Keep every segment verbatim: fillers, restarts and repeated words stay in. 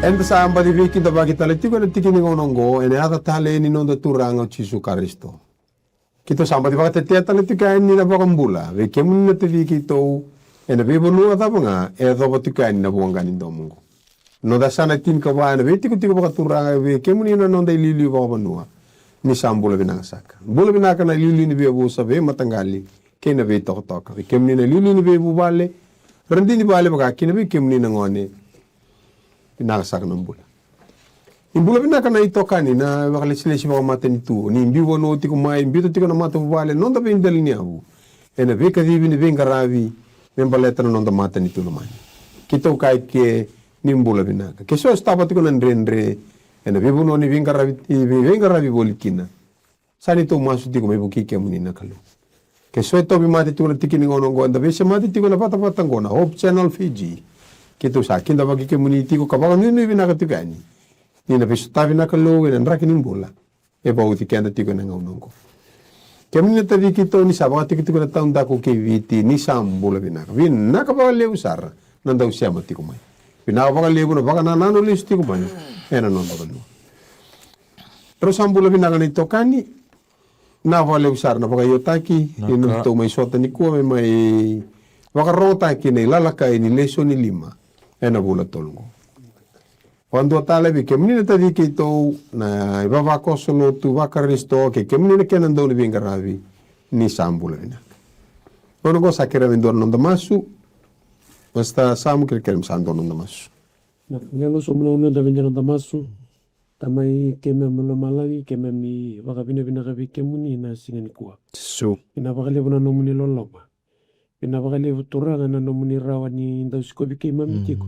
Eda sa baci veikidavaki tale tiko ena tiki ni gauna oqo ena yaca talei ni noda Turaga o Jisu Karisito. Keitou sa baci vakatetea tale tiko yani na vakabula vei kemuni na taci keitou ena veivanua cava ga e yacova tiko yani na vuaqa ni domo oqo. Noda yasana e tinikava ena veitikotiko vakaturaga, vei kemuni na noda iliuliu vakavanua, ni sa bula vinaka saka. Bula vinaka na iliuliu ni veiyavusa, veimataqali kei na veitokatoka. Vei kemuni na iliuliu ni veivuvale, radini vale, vaka kina vei kemuni na gone. Vinaka saka na bula. Ni bula vinaka na itokani, na vakalesilesi vakamatanitu, ni biu vanua tiko mai, biuta tiko na matavuvale, noda veidela ni yavu ena veikacivi ni veiqaravi me baleta na noda matanitu lomani. Keitou kaya ke ni bula vinaka. Ke so e sotava tiko na dredre ena veivanua ni veiqaravi, vei, veiqaravi voli kina, sa neitou masu tiko me vukei kemuni na Kalou. Ke so e tauvimate tiko na tiki ni gauna oqo, eda veisemati tiko ena vatavata oqo na Hope Channel Fiji. Keitou sa kidavaki kemuni tiko ka vakanuinui vinaka tiko yani ni na veisotavi na Kalou ena draki ni bula e vauci keda tiko ena gauna oqo. Kemuni na taci keitou, ni sa vakatikotiko na taudaku kei Viti, ni sa bula vinaka. Vinaka vakalevu sara na dau sema tiko mai. Vinaka vakalevu na vakanananu lesu tiko mai ena noda vanua. Rau sa bula vinaka na itokani. Vinaka vakalevu sara na vakaiotaki ni nodatou mai sota nikua me mai vakarogotaki na ilalakai ni lesoni lima ena vula tolu oqo. Vakadua tale vei kemuni na taci keitou na ivavakoso lotu vaKarisito kei kemuni na kena dau ni veiqaravi, ni sa bula vinaka. Gauna oqo sa kerea me dua na noda masu. Master Samu, kerekere me sa dua na noda masu. Na lewa sobu na gauna eda vei dua na noda masu. Tamai keimami lomalagi, keimami vakavinavinaka vei kemuni na siga nikua. Jisu. Vinaka vakalevu na nomuni loloma. Vinaka vakalevu Turaga na nomuni rawa ni dau sikovi keimami tiko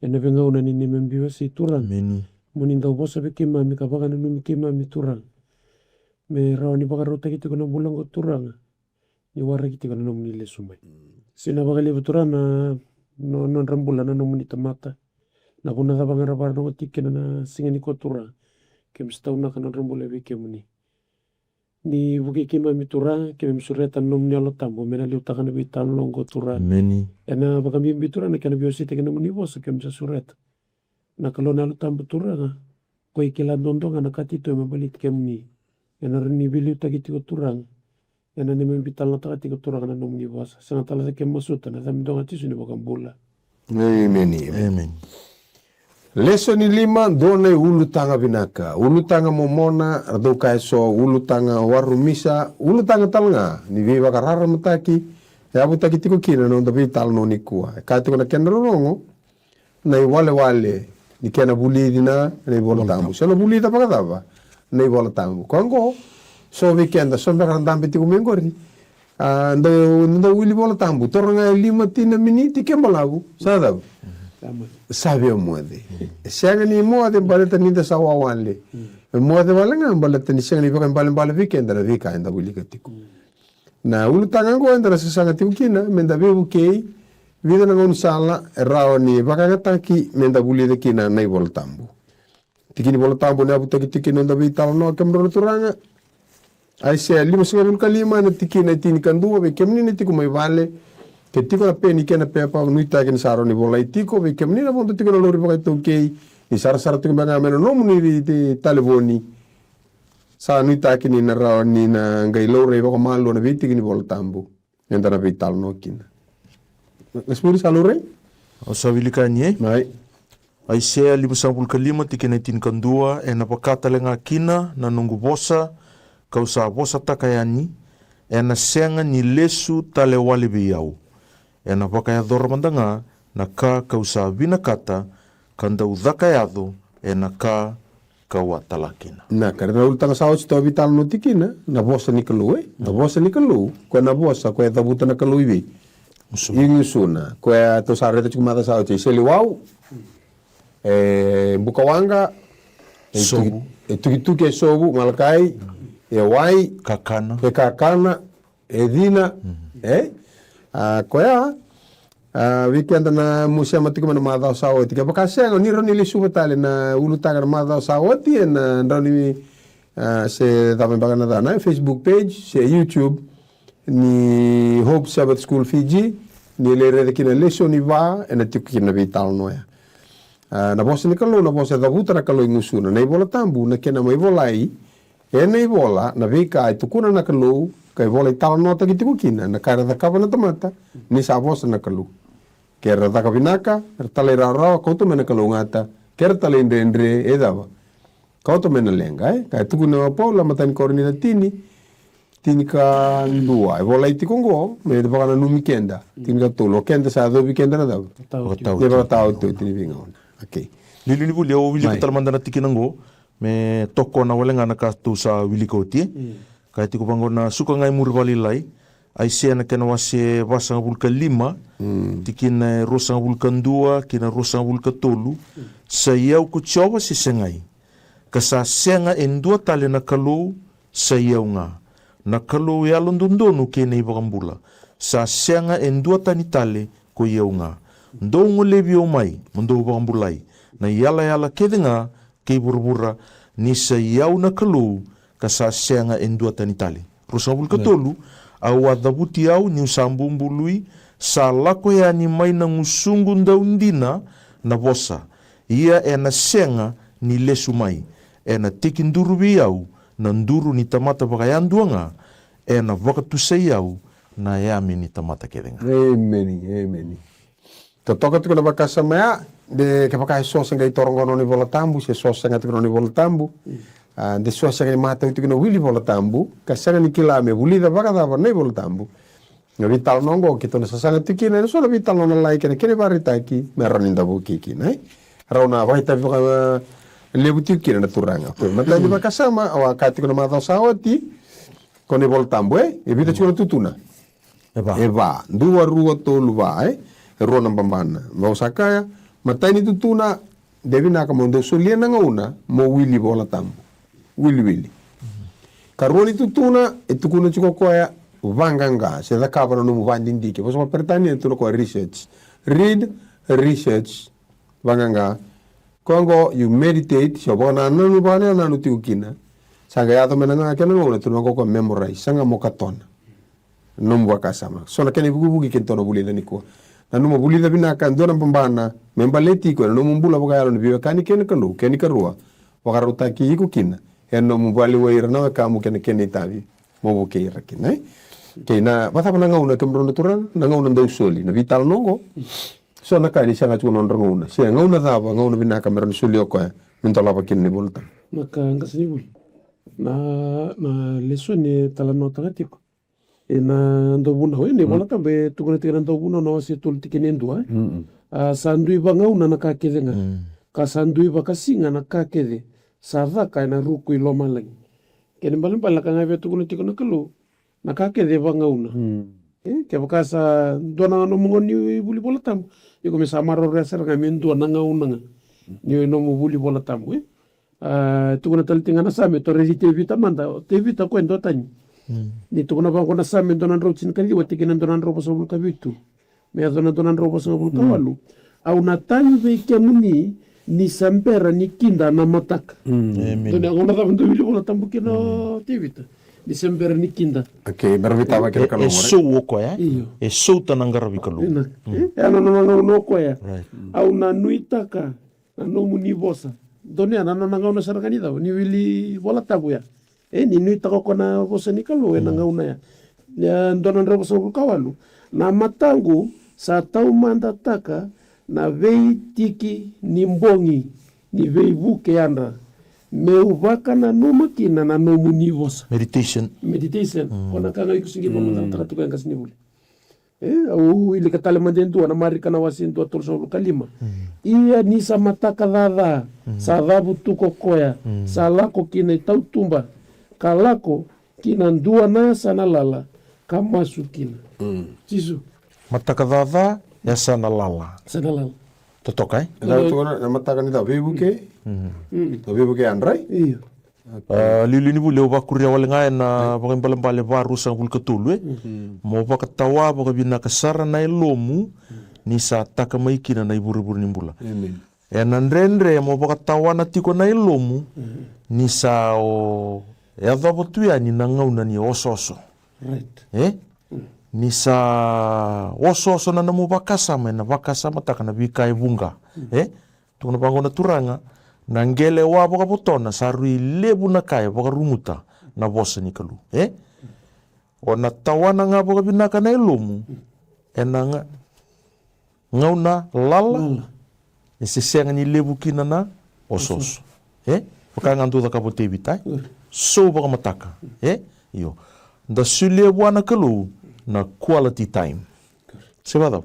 ena veigauna ni neimami veiwasei Turaga. Emeni. Mo ni dau vosa vei keimami ka vakananumi keimami Turaga, me rawa ni vakarautaki tiko na bula oqo Turaga, ni waraki tiko na nomuni lesu mai. Sa vinaka vakalevu Turaga na no, nodra bula na nomuni tamata. Na vuna cava ga era vakarorogo tiko kina na siga nikua Turaga, keimami sa taunaka nodra bula vei kemuni. Ni vukei keimami Turaga, keimami sureta na nomuni Yalo Tabu me na liutaka na veitalanoa oqo Turaga. Emeni. Ena vakabibi Turaga na kena veiwaseitaki na nomuni vosa keimami sa sureta. Na Kalou na Yalo Tabu Turaga, ko i kila duadua ga na ka titobu me baleti kemuni. Ena rawa ni veiliutaki tiko Turaga. Ena neimami veitalanoataka tiko Turaga na nomuni vosa. Sega tale sa keimami masuta ena yaca dua ga Jisu na iVakabula. Emeni. Emeni. Lesoni lima, dua na iulutaga vinaka. Ulutaga momona, ra dau kaya eso, ulutaga warumisa, ulutaga tale ga ni veivakararamataki e yavutaki tiko kina na noda veitalanoa nikua. E kaya tiko na kena rorogo, na iwalewale ni kena vulici na, na iVola Tabu. Se na vulica vakacava na iVola Tabu. Koya oqo, so vei keda, so beka ra dabe tiko mai oqori. A, dau, dau wili Vola Tabu, toro ga e lima, tini na miniti ke balavu. Sa cava? Sa via moce. E sega ni moce baleta ni da sa wawale. E moce wale ga baleta ni sega ni vakaibalebale vei keda na veika eda wilika tiko. Na ulutaga oqo eda na sasaga tiko kina me da veivukei, vica na gaunisala e rawa ni vakayagataki me da vulica kina na iVola Tabu. Tiki ni Vola Tabu na yavutaki tiko kina noda veitalanoa, kemudrau na turaga. Aisea limasagavulu ka lima, na tikina e tinikadua, vei kemuni na tiko mai vale. Ke tiko na peni kei na pepa, nuitaki ni sa rawa ni volai tiko, vei kemuni na vodo tiko na lori vakaitaukei, ni sarasara tiko beka ga mai na nomuni talevoni. Sa nuitaki ni na rawa ni na qai laurai vakamalua na veitiki ni Vola Tabu eda na veitalanoa kina. Qase Muri, sa laurai? Au sa wilika yani, e? Mai. Aisea limasagavulu ka lima, tikina e tinikadua, ena vaka tale ga kina na noqu vosa kau sa vosataka yani, ena sega ni lesu tale wale vei au. Ena vakayacora mada ga na ka kau sa vinakata, ka dau caka yaco ena ka kau a tala kina. Na ka, na ulutaga sa oti tou a veitalanoa tiko kina, na vosa ni Kalou, e? Na vosa ni Kalou, koya na vosa koya e cavuta na Kalou i vei? Gusuna. I gusuna, koya tou sa raica tiko macawa sa oti, e seleiwau, e bukawaqa, e tuki, e tukituki, e sovu, Malakai, e wai, kakana, e kakana, e cina, e? A, koya, a, vei keda na musema tiko mai na macawa sa oti. Kevaka sega, ni rawa ni lesuva tale na ulutaga na macawa sa oti, ena drau ni, a, se cava beka na cava, na Facebook page, se YouTube, ni Hope Sabbath School Fiji, ni lai raica kina lesoni va, ena tiko kina na veitalanoa ya. A, na vosa ni Kalou, na vosa e cavuta na Kalou e gusuna. Na iVola Tabu, na kena mai volai ena ivola na veika e tukuna na Kalou, ka ivola italanoataki tiko kina na ka era cakava na tamata ni sa vosa na Kalou. Ke ra caka vinaka, era talairawarawa, kauta mai na kalougata. Ke ra talaidredre, e cava? Kauta mai na leqa, e? Ka e tukuna o Paula, matai ni Korinica tini, tinikadua. E volai tiko oqo me vakananumi keda. Tinikatolu, o keda sa yacovi keda na cava? Vakataotioti. Ni vakataotioti ni veigauna. Okay. Liuliu ni vuli, au wilika tale mada na tikina oqo, me tokona wale ga na ka tou sa wilika oti, e? Ka e tiko vaqo: Na suka ga e muri vakalailai. Aisea na kena wase vasagavulu ka lima, tikina e ruasagavulu ka dua kei na ruasagavulu ka tolu. Sa i au ko Jiova se segai? Ka sa sega e dua tale na Kalou, sa i au ga, na Kalou yalododonu kei na iVakabula. Sa sega e dua tani tale, ko i au ga. Dou golevi au mai, mo dou vakabulai na iyalayala kece ga kei vuravura, ni sa i au na Kalou, ka sa sega e dua tani tale. Ruasagavulu ka tolu: Au a cavuti au niu sa bubului, sa lako yani mai na gusuqu daudina na vosa, ia ena sega ni lesu mai. Ena tekiduru vei au na duru ni tamata vakayadua ga, ena vakatusai au na yame ni tamata kece ga. Emeni, emeni. Totoka tiko na vakasama ya, de kevaka e so se qai toro qo na nona iVola Tabu, se so se sega tiko na nona iVola Tabu. A, de so se qai matau tiko na wili Vola Tabu, ka sega ni kila me vulica vakacava na iVola Tabu. Na veitalanoa oqo keitou na sasaga tiko kina, ena so na veitalanoa lalai kei na kena ivakaraitaki, me rawa ni da vukei kina, e? Rau na vakaitavi vakalevu tiko kina na turaga. Okay, matai ni vakasama, au a kaya tiko na macawa sa oti, ko na iVola Tabu, e? E vica tiko na tutuna? E va. E va. Dua, rua, tolu, va, e? E rua na babana. Vau sa kaya, matai ni tutuna, de vinaka mo dou solia na gauna mo wili Vola Tabu. Wiliwili. Karua ni tutuna, e tukuna tiko o koya, vaqaqa, se cakava na nomu vakadidike. Vosa vakaperitania e tukuna o koya research. Read, research, vaqaqa. Koya oqo, you meditate, se o vakanananu, vakanananu tiko kina. Sa qai yaco mai na ga kena gauna, tukuna vaqo o koya memorize, saga mo katona. Nomu vakasama. So na kena ivukivuki keitou na vulica nikua. Nanuma, vulica vinaka e dua na babana me baleti iko ena nomu bula vakayalo ni veiwekani kei na Kalou. Kena ikarua, vakarautaki iko kina ena nomu vakalewai ira na wekamu kei na kena itavi mo vukei ira kina, e? Kei na, vakacava na gauna, kemudrau na turaga, na gauna dau soli na veitalanoa oqo? So na ka ni sega tiko na nodra gauna. Se gauna cava, gauna vinaka me rawa ni solia o koya me dolava kina na iVola Tabu? Na ka, qasenivuli, na, na lesoni e talanoataka tiko ena Dauvunau, e, na iVola Tabu e tukuna tiko ena Dauvunau na wase tolu tikina e dua, e? A, sa dui vagauna na ka kece ga, ka sa dui vakasiga na ka kece sa caka ena ruku i lomalagi. Kena ibalebale na ka ga e via tukuna tiko na Kalou, na ka kece e vagauna. E, kevaka sa dua na nomu gauna ni vuli Vola Tabu, iko me sa maroroya sara ga me dua na gauna ga ni nomu vuli Vola Tabu, e? A, tukuna tale tiko ga na Same, tou raici Tevita mada, o Tevita o koya e dua tani. Ni tukuna vaqo na Same dua na drau tinikaciwa tikina dua na drau vasagavulu ka vitu me yaco na dua na drau vasagavulu ka walu. Au na tagi vei kemuni ni sa bera ni kida na mataka. Emeni. Dua na gauna cava dau wili Vola Tabu kina o Tevita? Ni sa bera ni kida. Okay, bera ni tava kina. E, e sou o koya, e? Io. E sou ta na qaravi Kalou. Ina. E, e, na nona gauna o koya. Right. Au na nuitaka na nomuni vosa. Donu ya na nona gauna sara ga ni cava, ni wili Vola Tabu ya. E, ni nuitaka o koya na vosa ni Kalou ena gauna ya. Ya, dua na drau vasagavulu ka walu. Na mataqu sa taumadataka na veitiki ni bogi ni veivuke yadra, meu vakananuma kina na nomuni vosa. Meditation. Meditation. Ko na ka ga iko se qai vakamatatataka tiko ya, qasenivuli. E, au wilika tale mada e dua na Marika na wase dua tolusagavulu ka lima. Ia ni sa mataka caca, sa cavutuka o koya, sa lako ki na itautuba, ka lako ki na dua na yasana lala, ka masu kina. Jisu. Mataka caca, yasana lala. Yasana lala. Totoka, e? Ena tukuna na mataka ni cava, veivuke? Na veivuke yadra, e? Io. A, liuliu ni vuli, au vakuria wale ga ena Vakaibalebale va ruasagavulu ka tolu, e? Mo vakatawa vakavinaka sara na yalomu, ni sa taka mai kina na ivurevure ni bula. Emeni. Ena dredre mo vakatawana tiko na yalomu, ni sa o yacova tu yani na gauna ni osooso. Right. E? Ni sa osooso na nomu vakasama, ena vakasamataka na veika e vuqa. E? Tukuna vaqo na Turaga, na qele wa vakavotona sa rui levu na ka e vakaruguta na vosa ni Kalou. E? O na tawana ga vakavinaka na yalomu ena ga, gauna lala, e se sega ni levu kina na osooso. E? Vaka ga dou cakava o Tevita, e? Sou vakamataka. E? Io. Da solia vua na Kalou na quality time. Se vakacava?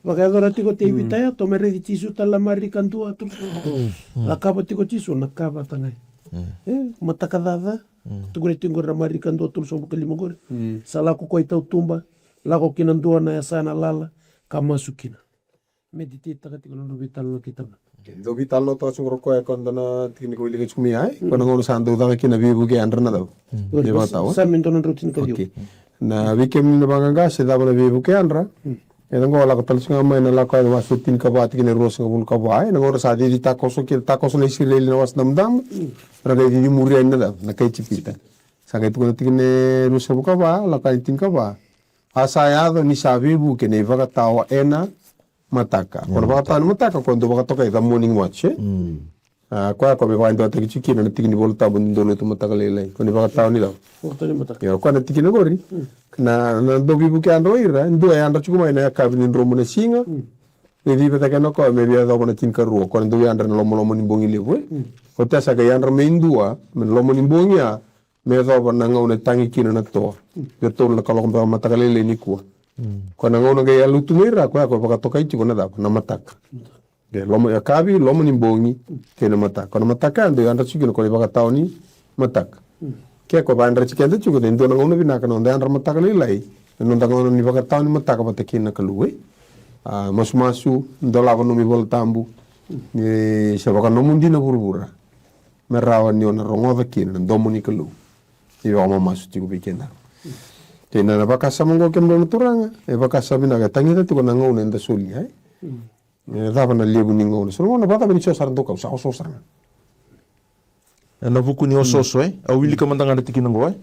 Vakayacora tiko o Tevita ya, tou mai raici Jisu tale na marika dua tu. Cakava tiko Jisu na ka vata ga. E, mataka caca. Tukuna tiko qori na marika dua tolusagavulu ka lima qori. Sa lako koya i tautuba, lako kina dua na yasana lala, ka masu kina. Meditate taka tiko na nodrau veitalanoa kei tamana. Dau veitalanoa toka tiko qori koya, koya dua na tikina ko wilika tiko mai ya, e? Koya na gauna sa dau caka kina veivuke yadra na cava? Qori na ivakatawa. Same dua na drau tinikaciwa. Okay. Na vei kemuni na vaqaqa, se cava na veivuke yadra? E, qo lako tale tiko ga mai na Lako Yani wase tinikava, tikina e ruasagavulu ka va, e? Na gauna sa cici takoso kina, takoso na Isireli na Wasa Damudamu, ra qai cici muri yani na cava? Na kai Ijipita. Sa qai tukuna tikina e ruasagavulu ka va, Lako Yani tinikava. A sa yaco ni sa veivuke na ivakatawa ena mataka. Ko na vakatawa ni mataka, ko dau vakatokai the morning watch, e? A, koya ko me vakadewataki tiko kina na tiki ni Vola Tabu ni dau lotu mataka lailai. Ko ni vakatawa ni cava? Vakatawa ni mataka. Io, koya na tikina qori. Na, na dau veivuke yadra o ira, dua e yadra tiko mai na yakavi ni dromu na siga. Ni civitaki na koya me via yacova na tinikarua. Ko na dau yadra na lomaloma ni bogi levu, e? Oti ya sa qai yadra mai dua, me na loma ni bogi ya, me yacova na gauna e tagi kina na toa. Qai tolu na kaloko beka mataka lailai nikua. Ko na gauna qai yalutu mai ira, koya ko vakatokai tiko na cava? Na mataka. Ke loma, yakavi, loma ni bogi, kei na mataka. Ko na mataka ya dau yadra tiko kina ko na ivakatawa ni mataka. Ke ko vakayadra tiko keda tiko, e dua na gauna vinaka na noda yadra mataka lailai, na noda gauna ni vakatawa ni mataka vata kei na Kalou, e? A, masumasu, dolava nomu iVola Tabu, ni se vaka nomu dina vuravura. Me rawa ni o na rogoca kina na domo ni Kalou. E vakamamasu tiko vei keda. Kei na, na vakasama oqo kemudou na turaga, e vakasama vinaka, e tagita tiko na gauna eda solia, e? E cava na levu ni gauna? So na gauna vakacava ni so sara dou kau, sa osooso sara ga. Ena vuku ni osooso, e? Au wilika mada ga na tikina oqo, e?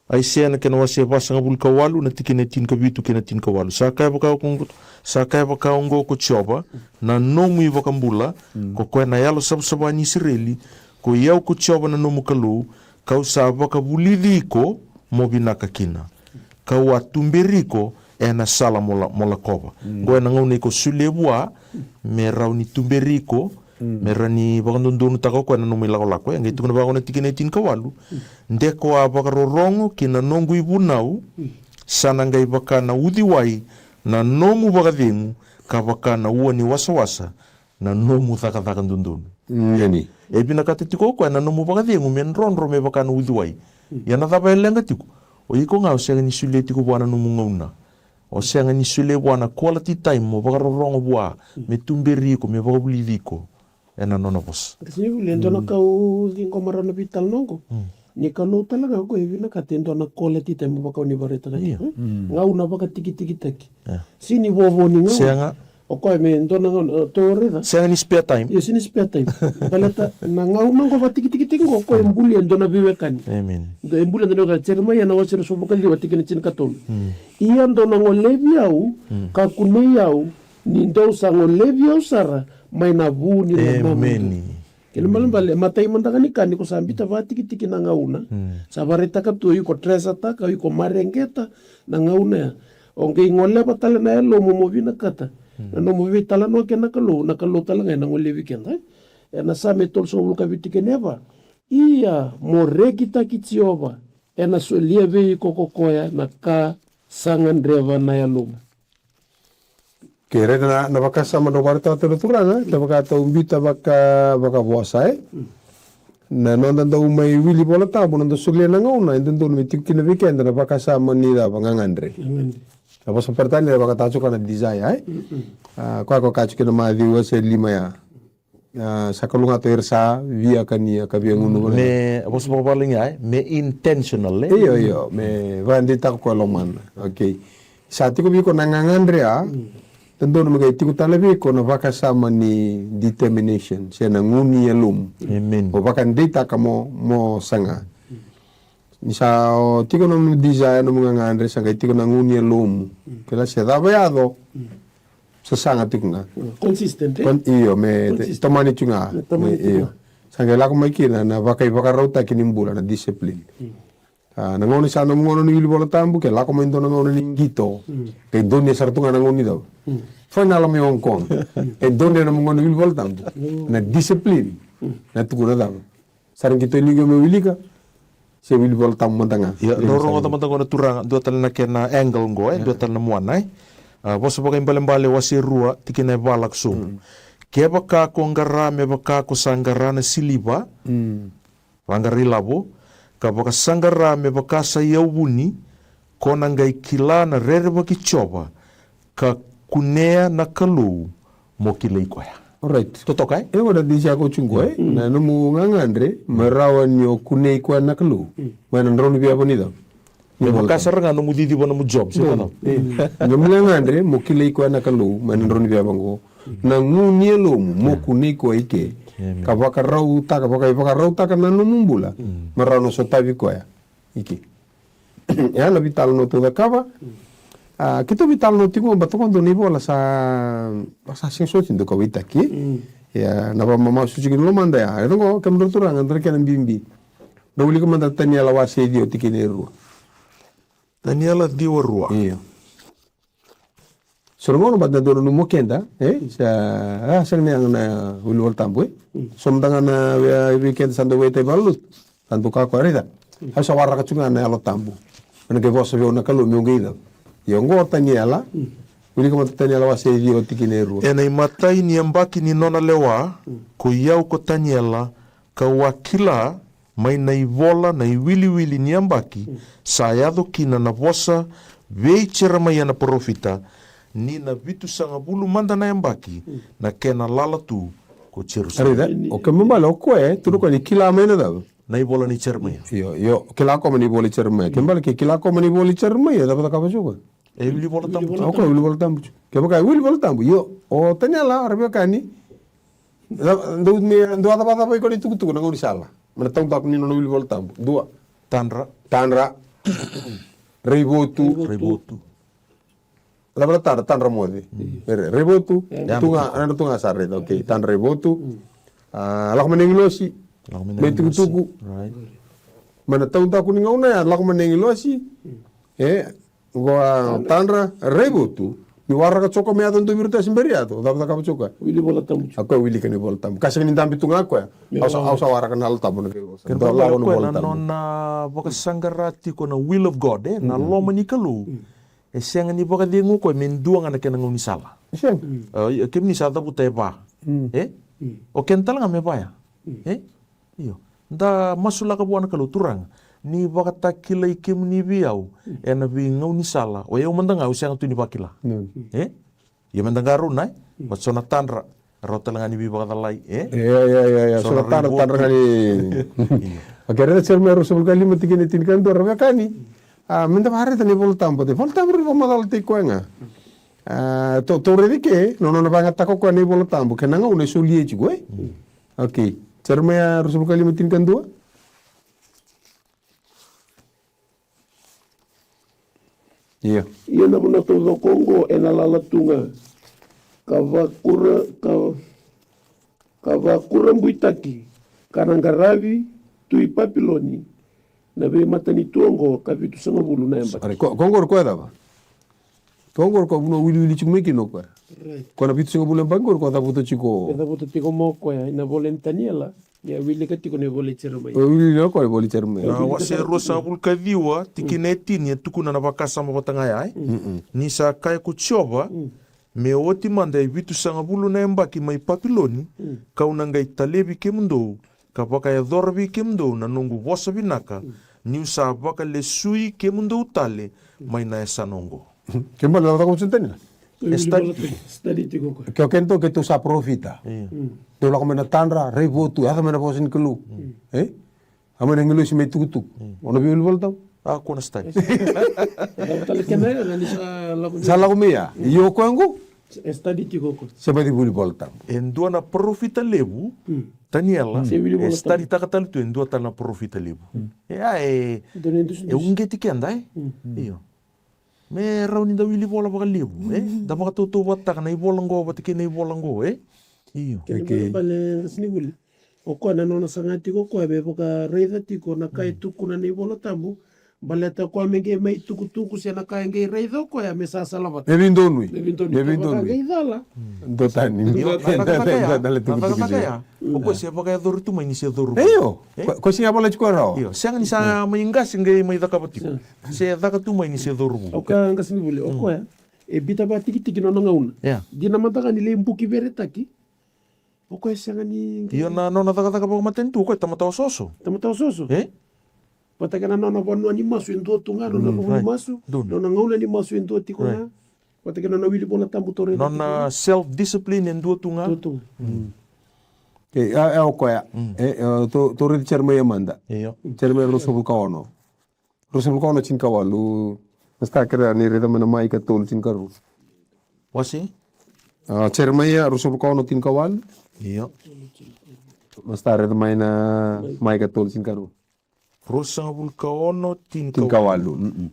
Aisea na kena wase vasagavulu ka walu, na tikina e tinikavitu kei na tinikawalu. Sa kaya vaka oqo, sa kaya vaka oqo ko Jiova, na nomu iVakabula, ko koya na Yalo Savasava ni Isireli, ko i au ko Jiova na nomu Kalou, kau sa vakavulici iko mo vinaka kina, kau a tuberi iko ena sala mo la-, mo lakova. Qo ena gauna iko solia vua, me rawa ni tuberi iko, me rawa ni vakadodonutaka o koya na nomu ilakolako. E qai tukuna vaka na tikina e tinikawalu. De ko a vakarorogo ki na noqu ivunau, sa na qai vaka na uciwai na nomu vakacegu, ka vaka na ua ni wasawasa na nomu cakacaka dodonu. Ia ni. E vinakata tiko o koya na nomu vakacegu me drodro me vaka na uciwai. Ia na cava e leqa tiko? O iko ga o sega ni solia tiko vua na nomu gauna. O sega ni solia vua na quality time mo vakarorogo vua, me tuberi iko, me vakavulici iko ena nona vosa. Ka sega ni vuli, e dua na ka au ciqoma rawa na veitalanoa oqo. Ni Kalou tale ga o koya e vinakata e dua na quality time vaka o ni vakaraitaka tiko, e? Gauna vakatikitikitaki. Sega ni vovo ni gauna. Sega. O koya me dua na gauna, e, tou raica. Sega ni spare time. Io, sega ni spare time. Baleta na gauna oqo vakatikitikitaki oqo, o koya e bulia e dua na veiwekani. Amen. E bulia e dua na veiwekani. Jeremaia na wase ruasagavulu ka ciwa, tikina tinikatolu. Ia dou na golevi au, ka kunei au, ni dou sa golevi au sara mai na vu ni lomamudou. Kena ibalebale, e matai mada ga ni ka ni ko sa biuta vakatikitiki na gauna. Sa vakaraitaka tu o iko treasure-taka, o iko mareqeta na gauna ya. O qai goleva tale na yalomu mo vinakata na nomu veitalanoa kei na Kalou, na Kalou tale ga ena golevi keda. Ena Same tolusagavulu ka vitu, tikina e va. Ia mo rekitaki Jiova, ena solia vei iko ko koya na ka sa gadreva na yalomu. Ke raica na, na vakasama drau vakaraitaka tu na turaga, kevaka tou biuta vaka, vakavosa, e? Na noda dau mai wili Vola Tabu, noda solia na gauna, e dodonu me tiko kina vei keda na vakasama ni cava? Gagadre. Na vosa Peritania e vakatoka tiko na desire, e? A, koya ko kaya tiko kina Maciu wase lima ya. A, sa kalougata o ira sa via kania ka via gunuva. Me, vosa vakavalagi, e? Me intentional, e? Io, io, me vakadeitaka ko e lomana. Okay. Sa tiko vei iko na gagadre ya, dodonu me qai tiko tale vei iko na vakasama ni determination, se na gu ni yalomu. Amen. O vakadeitaka mo, mo saga. Ni sa, o, tiko nomu desire, nomu gagadre, sa qai tiko na gu ni yalomu. Kila se cava yaco. Sasaga tiko ga. Consistent, eh? Kon- io, me Consistent. Tomani tiko ga. Me tomani tiko ga. Io. Sa qai lako mai kina na vakaivakarautaki ni bula, na discipline. A, na gauna sa nomu gauna ni wili Vola Tabu, ke lako mai dua na gauna ni qito. Ke donia sara tu ga na gauna ni cau. Fai na lako mai Hong Kong. E donia na nomu gauna ni wili Vola Tabu. Na discipline. Na tukuna cava. Sa ra qito ni qo me wilika. Se wili Vola Tabu mada ga. Ia, dou rogoca mada qo na turaga, dua tale na kena angle qo, e, dua tale na muana, e. A, Vosa Vakaibalebale wase rua, tikina e va lako sobu. Kevaka ko qara me vaka ko sa qara na siliva, vaqara ilavo, ka vakasaqara me vaka sa iyauvuni, ko na qai kila na rerevaki Jiova, ka kunea na Kalou mo kilai koya. Alright. Totoka, e? E, oda disi a ko tiko, e? Na nomu gagadre me rawa ni o kunei koya na Kalou mai na drau ni veiyavu ni cau. Me vaka sara ga nomu ciciva nomu job, se vacava? E. Nomu gagadre mo kilai koya na Kalou mai na drau ni veiyavu qo. Na gu ni yalomu mo kunei koya i ke. Ka vakarautaka, vakaivakarautaka na nomu bula me rawa ni o sotavi koya i ke. Ia na veitalanoa tou cakava. A, keitou veitalanoa tiko, ba toka dua na ivola sa, sa sega soti dou kauwaitaki. Ia na vakamamasu tiko ni lomada ya. E toka kemudrau turaga, dra kena bibi. Dou wilika mada Taniela wase ciwa tikina e rua. Taniela ciwa rua. Io. So na gauna bata dua na nomu keda, e? Sa, a, sega ni yaga na wili Vola Tabu, e? So mada ga na vei, vei keda sa dau veitai valulutu. Sa dau kakua, raica. Au sa waraka tu ga na Yalo Tabu. Ena qai vosa vei au na Kalou meu qai cau. Ia oqo Taniela. Wilika mada Taniela wase ciwa tikina e rua. Ena imatai ni yabaki ni nona lewa, ko i au ko Taniela, kau a kila mai na ivola na iwiliwili ni yabaki, sa yaco kina na vosa vei Jeremaia na parofita, ni na vitusagavulu mada na yabaki na kena lala tu ko Jerusalemi. Raica, o kena ibalebale o koya e tukuna o koya ni kila mai na cava? Na ivola nei Jeremaia. Io, io, kila o koya mai na ivola i Jeremaia. Kena ibalebale ke kila o koya mai na ivola i Jeremaia, cava cakava tiko o koya? E wili Vola Tabu tiko. O koya wili Vola Tabu tiko. Kevaka e wili Vola Tabu, io, o Taniela, ra veiwekani, dou me, dou a cavacava i koya na itukutuku na gaunisala. Mai na taudaku ni nona wili Vola Tabu. Dua. Tadra. Tadra. Raivotu. Raivotu. Cava na tadra, tadra moce. Raivotu. Tu ga, na tu ga sa raica, okay. Tadra, raivotu. A, lako mai na agilosi. Me tukutuku. Mai na taudaku ni gauna ya, lako mai na agilosi. E, qo a tadra, raivotu. Ni waraka tiko me yaco dua vei iratou se bera ni yaco, cava cakava tiko o koya? Wili Vola Tabu tiko. O koya wilika na iVola Tabu. Ka sega ni dabe tu ga o koya. Au sa, au sa waraka na Yalo Tabu na kena ivola. Kena ibalebale o koya na nona vakasaqara tiko na will of God, e, na loma ni Kalou. E sega ni vakacegu o koya me dua ga na kena gaunisala. Sega. A, kemuni sa cavuta e va. E? O keda tale ga me va ya. E? Io. Da masulaka vua na Kalou, Turaga, ni vakatakilai kemuni vei au ena veigaunisala o yau mada ga au sega tu ni vakila. E? Ia meda qarauna, e? Vata so na tadra, rawa tale ga ni veivakacalai, e? Ia, ia, ia, ia. So na tadra, tadra ga ni. Io. Okay, raica Jeremaia ruasagavulu ka lima tikina e tinikadua, ra veiwekani. A, meda vakaraica na iVola Tabu, na iVola Tabu e vakamacala tiko ga. A, tou, tou raica ke, nona, nona vakayagataka o koya na iVola Tabu kei na gauna e solia tiko, e? Okay. Jeremaia ruasagavulu ka lima tinikadua. Ia. Ia na vanua taucoko oqo ena lala tu ga, ka vakura, ka, ka vakurabuitaki, ka na qaravi tu i Papiloni na veimatanitu oqo ka vitusagavulu na yabaki. Sorry, ko, ko oqori koya cava? Ko oqori koya vanua wiliwili tiko mai kina o koya. Right. Ko na vitusagavulu na yabaki oqori ko cavuta tiko. E cavuta tiko mai o koya ena vola ni Taniela. Ia wilika tiko na ivola i Jeremaia. Wilika tiko na ivola i Jeremaia. Na wase ruasagavulu ka ciwa, tikina e tini e tukuna na vakasama vata ga ya, e? Ni sa kaya ko Jiova, me oti mada e vitusagavulu na yabaki mai Papiloni, kau na qai talevi kemudou, ka vakayacora vei kemudou na noqu vosa vinaka, niu sa vakalesui kemudou tale mai na yasana oqo. Kena ibalebale cava o koya sa tukuna? E study. Study tiko o koya. Ke o keitou, keitou sa parofita. Io. Dou lako mai na tadra, raivotu, yaco mai na vosa ni Kalou. E? A mai na agilosi me tukutuku. O na via wili Vola Tabu? A, ko na study. Sa lako mai ya. Io, o koya oqo? E study tiko o koya. Se baci wili Vola Tabu. E dua na parofita levu, Taniela, e studytaka tale tu e dua tale na parofita levu. E, a, e, e uqeti keda, e? Io. Me rawa ni da wili vola vakalevu, e? Da vakatautauvatataka na ivola qo vata kei na ivola qo, e? Io. Kena ibalebale, qasenivuli, o koya na nona saga tiko o koya me vakaraica tiko na ka e tukuna na iVola Tabu, baleta o koya me qai mai tukutuku se na ka e qai raica o koya me sasalavata. Me veidonui. Me veidonui. Me veidonui. Kevaka qai cala. Dotani. Io, na cakacaka ya, na cakacaka ya. O koya se vakayacori tu mai ni se cauravou. Io. E? Ko, ko siga vola tiko rawa. Io, sega ni sa mai qase qai mai cakava tiko. Se caka tu mai ni se cauravou. O koya, qasenivuli, o koya e biuta vakatikitiki nona gauna. Ia. Dina mada ga ni lai buki veretaki. O koya e sega ni. Io, na nona cakacaka vakamatanitu, o koya e tamata osooso. Tamata osooso. E? Vata kei na nona vanua ni masu e dua tu ga, nona vanua ni masu, nona gauna ni masu e dua tiko ga. Vata kei na nona wili Vola Tabu, taura e dua tiko ga. Nona self discipline e dua tu ga. Dua tu ga. E, e, o koya. E, e, tou, tou raici Jeremaia mada. Io. Jeremaia ruasagavulu ka ono. Ruasagavulu ka ono, tinikawalu. Masta, kerea ni raica mai na Maika tolu, tinikarua. Wase? A, Jeremaia ruasagavulu ka ono, tinikawalu. Io. Masta, raica mai na Maika tolu, tinikawalu. Ruasagavulu ka ono, tinikawalu. Tinikawalu. Mm-mm.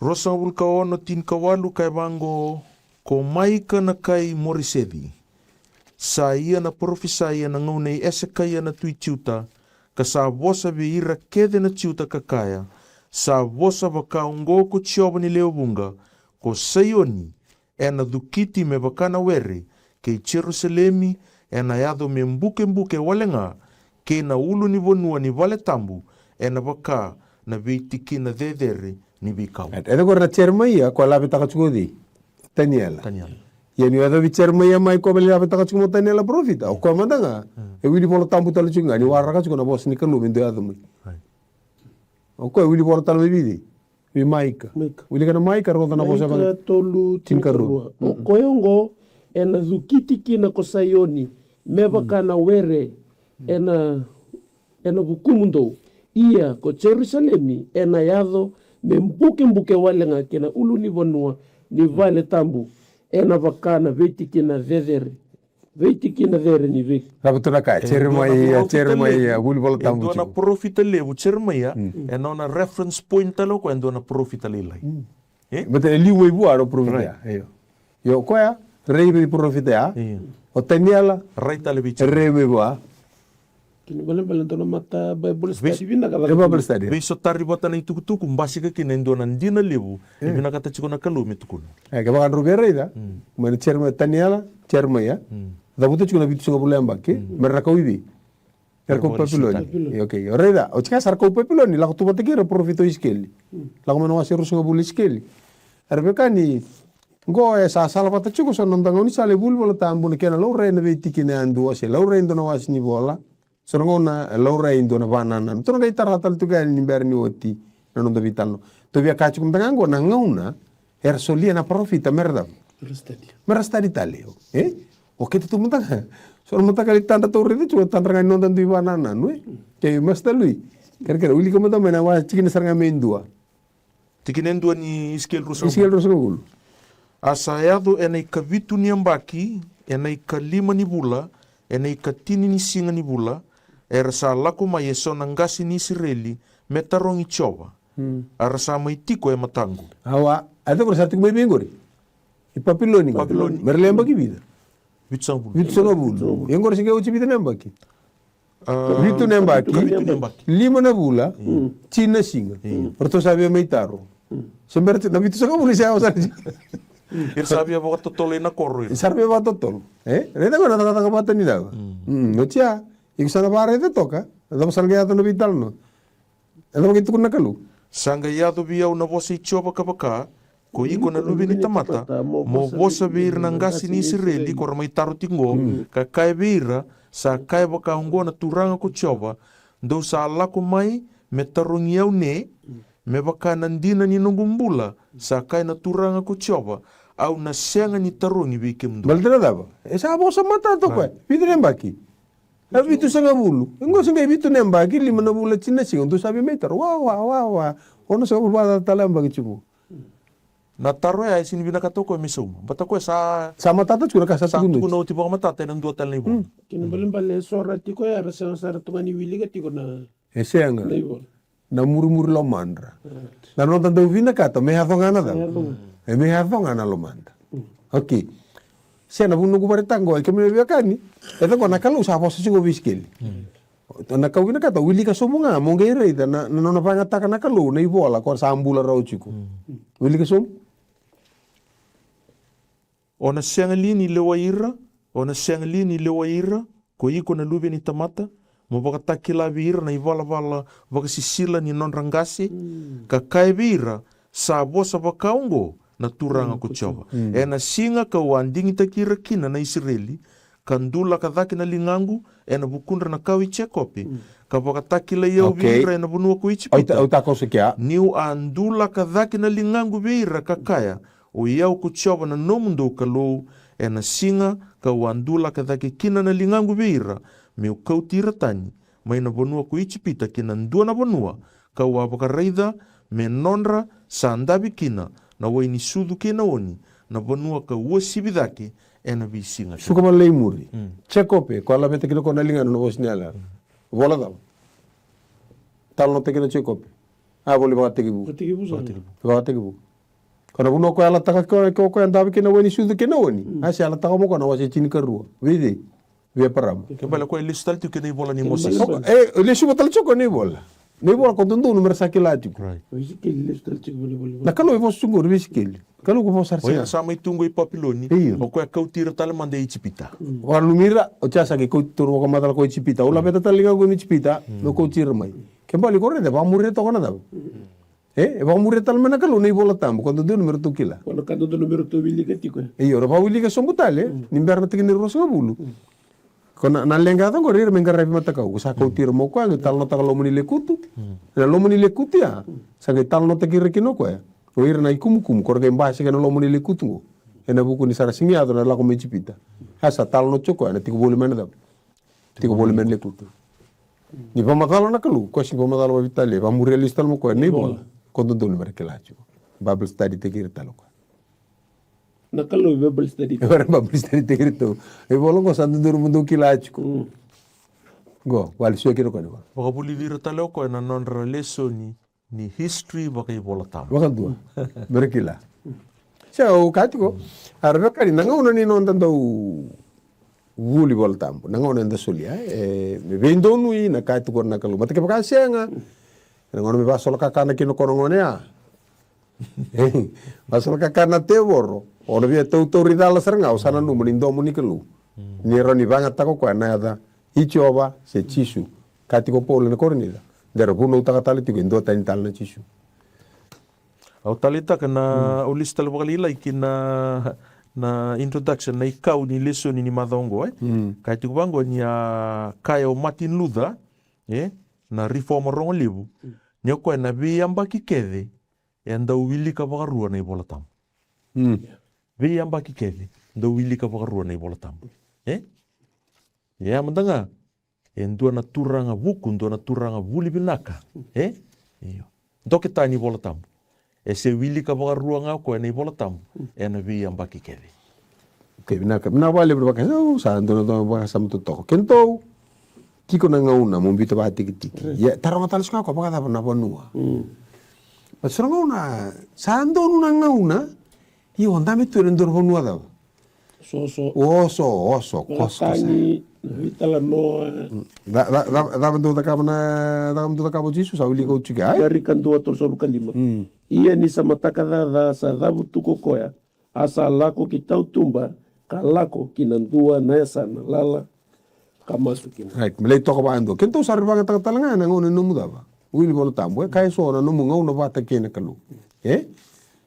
Ruasagavulu ka ono, tinikawalu, kaya vaqo: Ko Maika na kai Moreseci, sa ia na parofisai ena gauna i Esekaia na tui Juta, ka sa vosa vei ira kece na Juta, ka kaya: Sa vosa vaka oqo ko Jiova ni lewe vuqa: Ko Saioni ena cukiti me vaka na were, kei Jerusalemi ena yaco me bukebuke wale ga, kei na ulunivanua ni vale tabu ena vaka na veitikina cecere ni veikau. E, e, qori na Jeremaia ko a lavetaka tiko o cei? Taniela. Taniela. Ia ni o yacovi Jeremaia mai, ko a lavetaka tiko mai o Taniela parofita, o koya mada ga e wili Vola Tabu tale tiko ga, ni waraka tiko na vosa ni Kalou me dua yaco mai. Right. O koya e wili vola tale mai vei cei? Vei Maika. Maika. Wilika na Maika, rogoca na vosa. Maika tolu, tinikarua. Tinikarua. O koya oqo ena cukiti kina ko Saioni me vaka na were ena, ena vukumudou. Ia ko Jerusalemi ena yaco me bukebuke wale ga kei na ulunivanua ni vale tabu, ena vaka na veitikina cecere. Veitikina cecere ni vei. Cava tu na ka? E, Jeremaia, Jeremaia, vuli Vola Tabu tiko. E dua na parofita levu Jeremaia, e nona reference point tale o koya e dua na parofita lailai. E? Baleta e liu mai vua na parofita ya. Io. Io, o koya rai vei parofita ya. Io. O Taniela rai tale vei Jeremaia. Rai mai vua. Kena ibalebale dua na mata Bible study vinaka. E Bible study. Veisotari vata na itukutuku, basika kina e dua na dina levu e vinakata tiko na Kalou me tukuna. E, kevaka drau via raica mai na Jeremaia, Taniela, Jeremaia, cavuta tiko na vitusagavulu na yabaki me ra kau i vei? Era kau Papiloni. Papiloni. Io, okay. O raica, o tika sa ra kau Papiloni, lako tu vata kei ira na parofita o Isikeli. Lako mai na wase ruasagavulu Isikeli. Era via kaya ni qo e sa salavata tiko so na noda gaunisala e vuli Vola Tabu, na kena laurai ena veitikina yadua se laurai e dua na wase ni vola. So na gauna e laurai e dua na vanananu. Tou na qai tara tale tu ga yani ni bera ni oti na noda veitalanoa. Tou via kaya tiko mada ga qo na gauna era solia na parofita me ra cava? Me ra study. Me ra study tale. E? O keitou tu mada ga. So na mataqali tadra tou raica tiko, tadra ga ni noda dui vanananu, e? Kei Master Lui. Kerekere, wilika mada mai na wase, tikina sara ga me dua. Tikina e dua ni Isikeli ruasagavulu. Isikeli ruasagavulu. A sa yaco ena ikavitu ni yabaki, ena ikalima ni vula, ena ikatini ni siga ni vula, era sa lako mai eso na qase ni Isireli me tarogi Jiova. A ra sa mai tiko e mataqu. Awa, a cava era sa tiko mai vei qori? I Papiloni. Papiloni. Me ra lai yabaki vica? Vitusagavulu. Vitusagavulu. Ia qori se qai oti vica na yabaki? A, vitu na yabaki. Vitu na yabaki. Lima na vula. Tini na siga. Ratou sa via mai taro. Se bera tu na vitusagavulu se yawa sara. Era sa via vakatotolo ina koro ira. Sa ra via vakatotolo. E? Raica qo na cakacaka vata ni cava? Oti ya. Iko sa na vakaraica toka. Na cava sa na qai yaco na veitalanoa? E cava qai tukuna na Kalou? Sa qai yaco vei au na vosa i Jiova ka vaka, ko iko na luve ni tamata, mo vosa vei ira na qase ni Isireli ko ra mai taro tiko qo, ka kaya vei ira, sa kaya vaka oqo na Turaga ko Jiova: Dou sa lako mai me tarogi au ne, me vaka na dina ni noqu bula, sa kaya na Turaga ko Jiova, au na sega ni tarogi vei kemudou. Baleta na cava? E sa vosa matata o koya. Vica na yabaki. A vitusagavulu. E qo se qai vitu na yabaki, lima na vula, tini na siga, dou sa via mai taro. Wa, wa, wa, wa. Onosagavulu vakacaca tale na yabaki tiko. Na taro ya e sega ni vinakata o koya me sauma. Baleta o koya sa, sa matata tiko na ka sa tukuna oti. Sa tukuna oti vakamatata ena dua tale na ivola. Kena ibalebale eso era tiko ya era sega sara tu ga ni wilika tiko na, e sega, na ivola. na murimuri lomadra. Na noda dau vinakata me yaco ga na cava? E me yaco ga na lomadra. Okei. Se na vuna noqu vakaraitaka qo, e kemuni na veiwekani, e cava qo na Kalou sa vosa tiko vei Isikeli. Na ka au vinakata, wilika sobu ga mo qai raica na, na nona vakayagataka na Kalou na ivola ko sa bula rawa tiko. Wilika sobu. O na sega li ni lewai ira, o na sega li ni lewai ira, ko iko na luve ni tamata, mo vakatakila vei ira na ivalavala vakasisila ni nodra qase, ka kaya vei ira, sa vosa vakaoqo na Turaga ko Jiova. Ena siga kau a digitaki ira kina na Isireli, ka dulaka cake na ligaqu ena vukudra na kawa i Jekope, ka vakatakilai au vei ira ena vanua ko Ijipita. Au ta, au ta koso kea. Niu a dulaka cake na ligaqu vei ira ka kaya, o i au ko Jiova na nomudou Kalou, ena siga kau a dulaka cake kina na ligaqu vei ira, meu kauti ira tani mai na vanua ko Ijipita ki na dua na vanua kau a vakaraica me nodra, sa davi kina na wai ni sucu kei na oni, na vanua kau uasivi cake ena veisiga. Suka mada lai muri. Jekope, ko a laveta kina ko na ligana na vosa ni yalayala. Vola cava? Talanoataki kina o Jekope. A, vola ni Vakatekivu. Vakatekivu. Vakatekivu. Ko na vanua ko yalataka ko, ko, ko a davi kina wai ni sucu kei na oni. A se yalataka mo ko na wase tinikarua. Vei cei? Vei Eparama. Ke bale ko e lesu tale tiko kei na ivola ni Mosese. E lesu tale tiko na ivola. Na ivola ko dodonu mera sa kila tiko. Na Kalou e vosa tiko qori vei Isikeli. Kalou ko vosa sara. Sa mai tu qo i Papiloni. Io. O koya kauti ira tale mada i Ijipita. Vakalumi ira, oti ya sa qai kauti tauri vakamacala ko Ijipita. Au laveta tale ga ko i Ijipita, meu kauti ira mai. Ke bale ko raica, vakamuria toka na cava? E, e vakamuria tale mai na Kalou na iVola Tabu, ko dodonu me ratou kila. Ko na ka dodonu me ratou wilika tiko. Io, ra vakawilika sobu tale, ni bera na tikina e ruasagavulu. Ko na, na leqa yaco qori ira me qaravi matakau, ko sa kauti ira mai o koya, qai talanoataka loma ni lekutu. Ena loma ni lekutu ya, sa qai talanoataki ira kina o koya. O ira na ikumukumu, ko ra qai basika ena loma ni lekutu qo. Ena vuku ni sa ra sega ni yaco na lako mai Ijipita. A sa talanoataki o koya, na tiko voli mai na cava? Tiko voli mai na lekutu. Ni vakamacala na Kalou, koya sega ni vakamacala vakaveitalia, vakamuria lesu tale mai o koya na ivola. Ko dodonu me ra kila tiko. Bible study taki ira tale o koya. Na Kalou e Bible study. E vara Bible study taki ira tiko. Ivola qo sa dodonu mo dou kila tiko. Qo, vale sua kina o koya na ivola. Vakavulici ira tale o koya na nodra lesoni ni history vakaivolatabu. Vakadua. Me ra kila. Sa au kaya tiko. A ra via kaya ni na gauna ni noda dau vuli Vola Tabu. Na gauna eda solia. E, me veidonui na ka e tukuna na Kalou. Mata kevaka sega. Na gauna me vasolokakana kina o koya na gone ya. Vasolokakana na tevoro. O na via tautauri cala sara ga, o sa nanuma ni domo ni Kalou. Ni rawa ni vagataka o koya na yaca i Jiova se Jisu. Ka tiko o Paula ena Korinica. De ra vunautaka tale tiko e dua tani tale na Jisu. Au taleitaka na, au lesu tale vakalailai ki na, na introduction, na ikau ni lesoni ni macawa oqo, e? Kaya tiko vaqo ni a kaya o Martin Luther, e? Na Reformer rogo levu. Ni o koya na veiyabaki kece, e dau wilika vakarua na iVola Tabu. Veiyabaki kece, dau wilika vakarua na iVola Tabu. E? E a mada ga, e dua na turaga vuku, dua na turaga vuli vinaka. E? Io. Dokita ni Vola Tabu. E se wilika vakarua ga o koya na iVola Tabu, ena veiyabaki kece. Okei, vinaka. Vinaka vakalevu na vakasama, au sa dua na vakasama totoka. Keitou, tiko na gauna, mo biuta vakatikitiki. Ia, taroga tale tiko ga o koya vakacava na vanua. Ma so na gauna, sa donu na gauna, io, dabe tu ena dua na vanua cava? Oso. Oso, oso, koso, koso. Tagi, na veitalanoa. Ca, ca, ca, cava dau cakava na, cava dau cakava o Jisu, sa wilika oti ga, e? Marika dua tolusagavulu ka lima. Ia ni sa mataka caca sa cavutu ko koya, a sa lako ki tautuba, ka lako ki na dua na yasana lala, ka masu kina. Right, me lai toka vakadua. Keitou sa rui vagataka tale ga ena gauna ni nomu cava? Wili Vola Tabu, e kaya eso na nomu gauna vata kei na Kalou. E?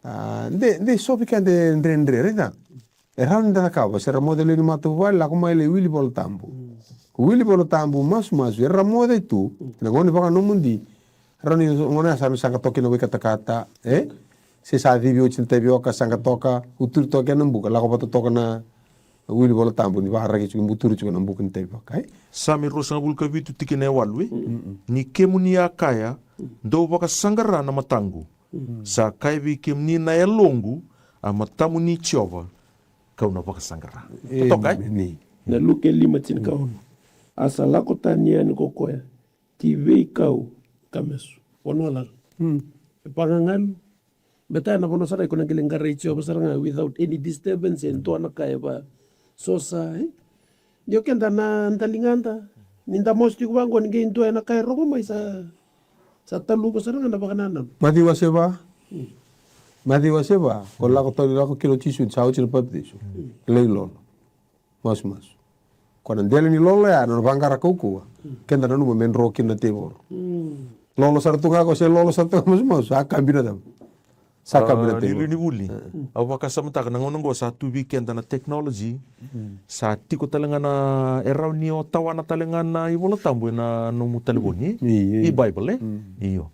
A, de, de so vei keda e dredre, raica. E rawa ni da cakava, se ra moce lewe ni matavuvale, lako mai lai wili Vola Tabu. Wili Vola Tabu, masumasu, era moce tu, na gauna ni vakanomodi, rawa ni gauna ya sa, sa qai toka kina wai katakata, e? Se sa civi oti na tavioka, sa qai toka, uturi toka kina na buka, lako vata toka na wili Vola Tabu, ni vakaraki tiko, buturi tiko na buka ni tavioka, e? Same ruasagavulu ka vitu tikina e walu, e? Ni kemuni a kaya, dou vakasaqara na mataqu. Sa kaya vei kemuni na yaloqu, a matamuni Jiova, kau na vakasaqara. Totoka, e? Na Luke lima tinikaono. A sa lako tani yani ko koya ki veikau ka masu. Vanua lala. E vagagalu. Baleta na vanua sara iko na qai lai qarai Jiova sara ga without any disturbance, e dua na ka e va sosa, e? Ni o keda na daligada, ni da mosi tiko vaqo ni qai dua ena ka e rogo mai sa, sa taluva sara ga na vakanananu. Maciu wase va. Maciu wase va, ko lako tani lako kina o Jisu ni sa oti na papitaiso. Lai lolo. Masumasu. Ko na dela ni lolo ya, na vaqara kaukauwa. Keda nanuma me dro kina na tevoro. Lolo sara tu ga ko se lolo sara tu ga masumasu. A kabi na cava? Sa kabi na tevoro. Liuliu ni vuli. Au vakasamataka na gauna oqo sa tu vei keda na technology. Sa tiko tale ga na, e rawa ni o tawana tale ga na iVola Tabu ena nomu talevoni. E Bible, e? Io.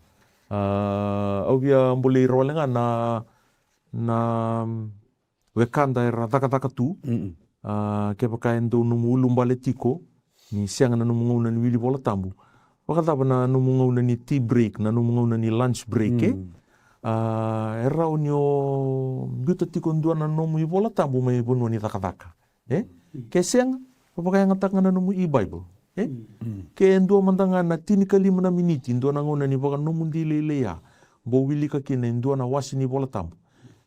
Au via bolei ira wale ga na, na wekada era cakacaka tu. Kevaka e dau nomu ulubale tiko ni sega na nomu gauna ni wili Vola Tabu, vakacava na nomu gauna ni tea break, na nomu gauna ni lunch break, e? E rawa ni o biuta tiko dua na nomu iVola Tabu mai vanua ni cakacaka, e? Ke sega, vakayagataka ga na nomu e-Bible, e? Ke dua mada ga na tinikalima na miniti, dua na gauna ni vakanomodi lailai ya, bau wilika kina e dua na wase ni Vola Tabu.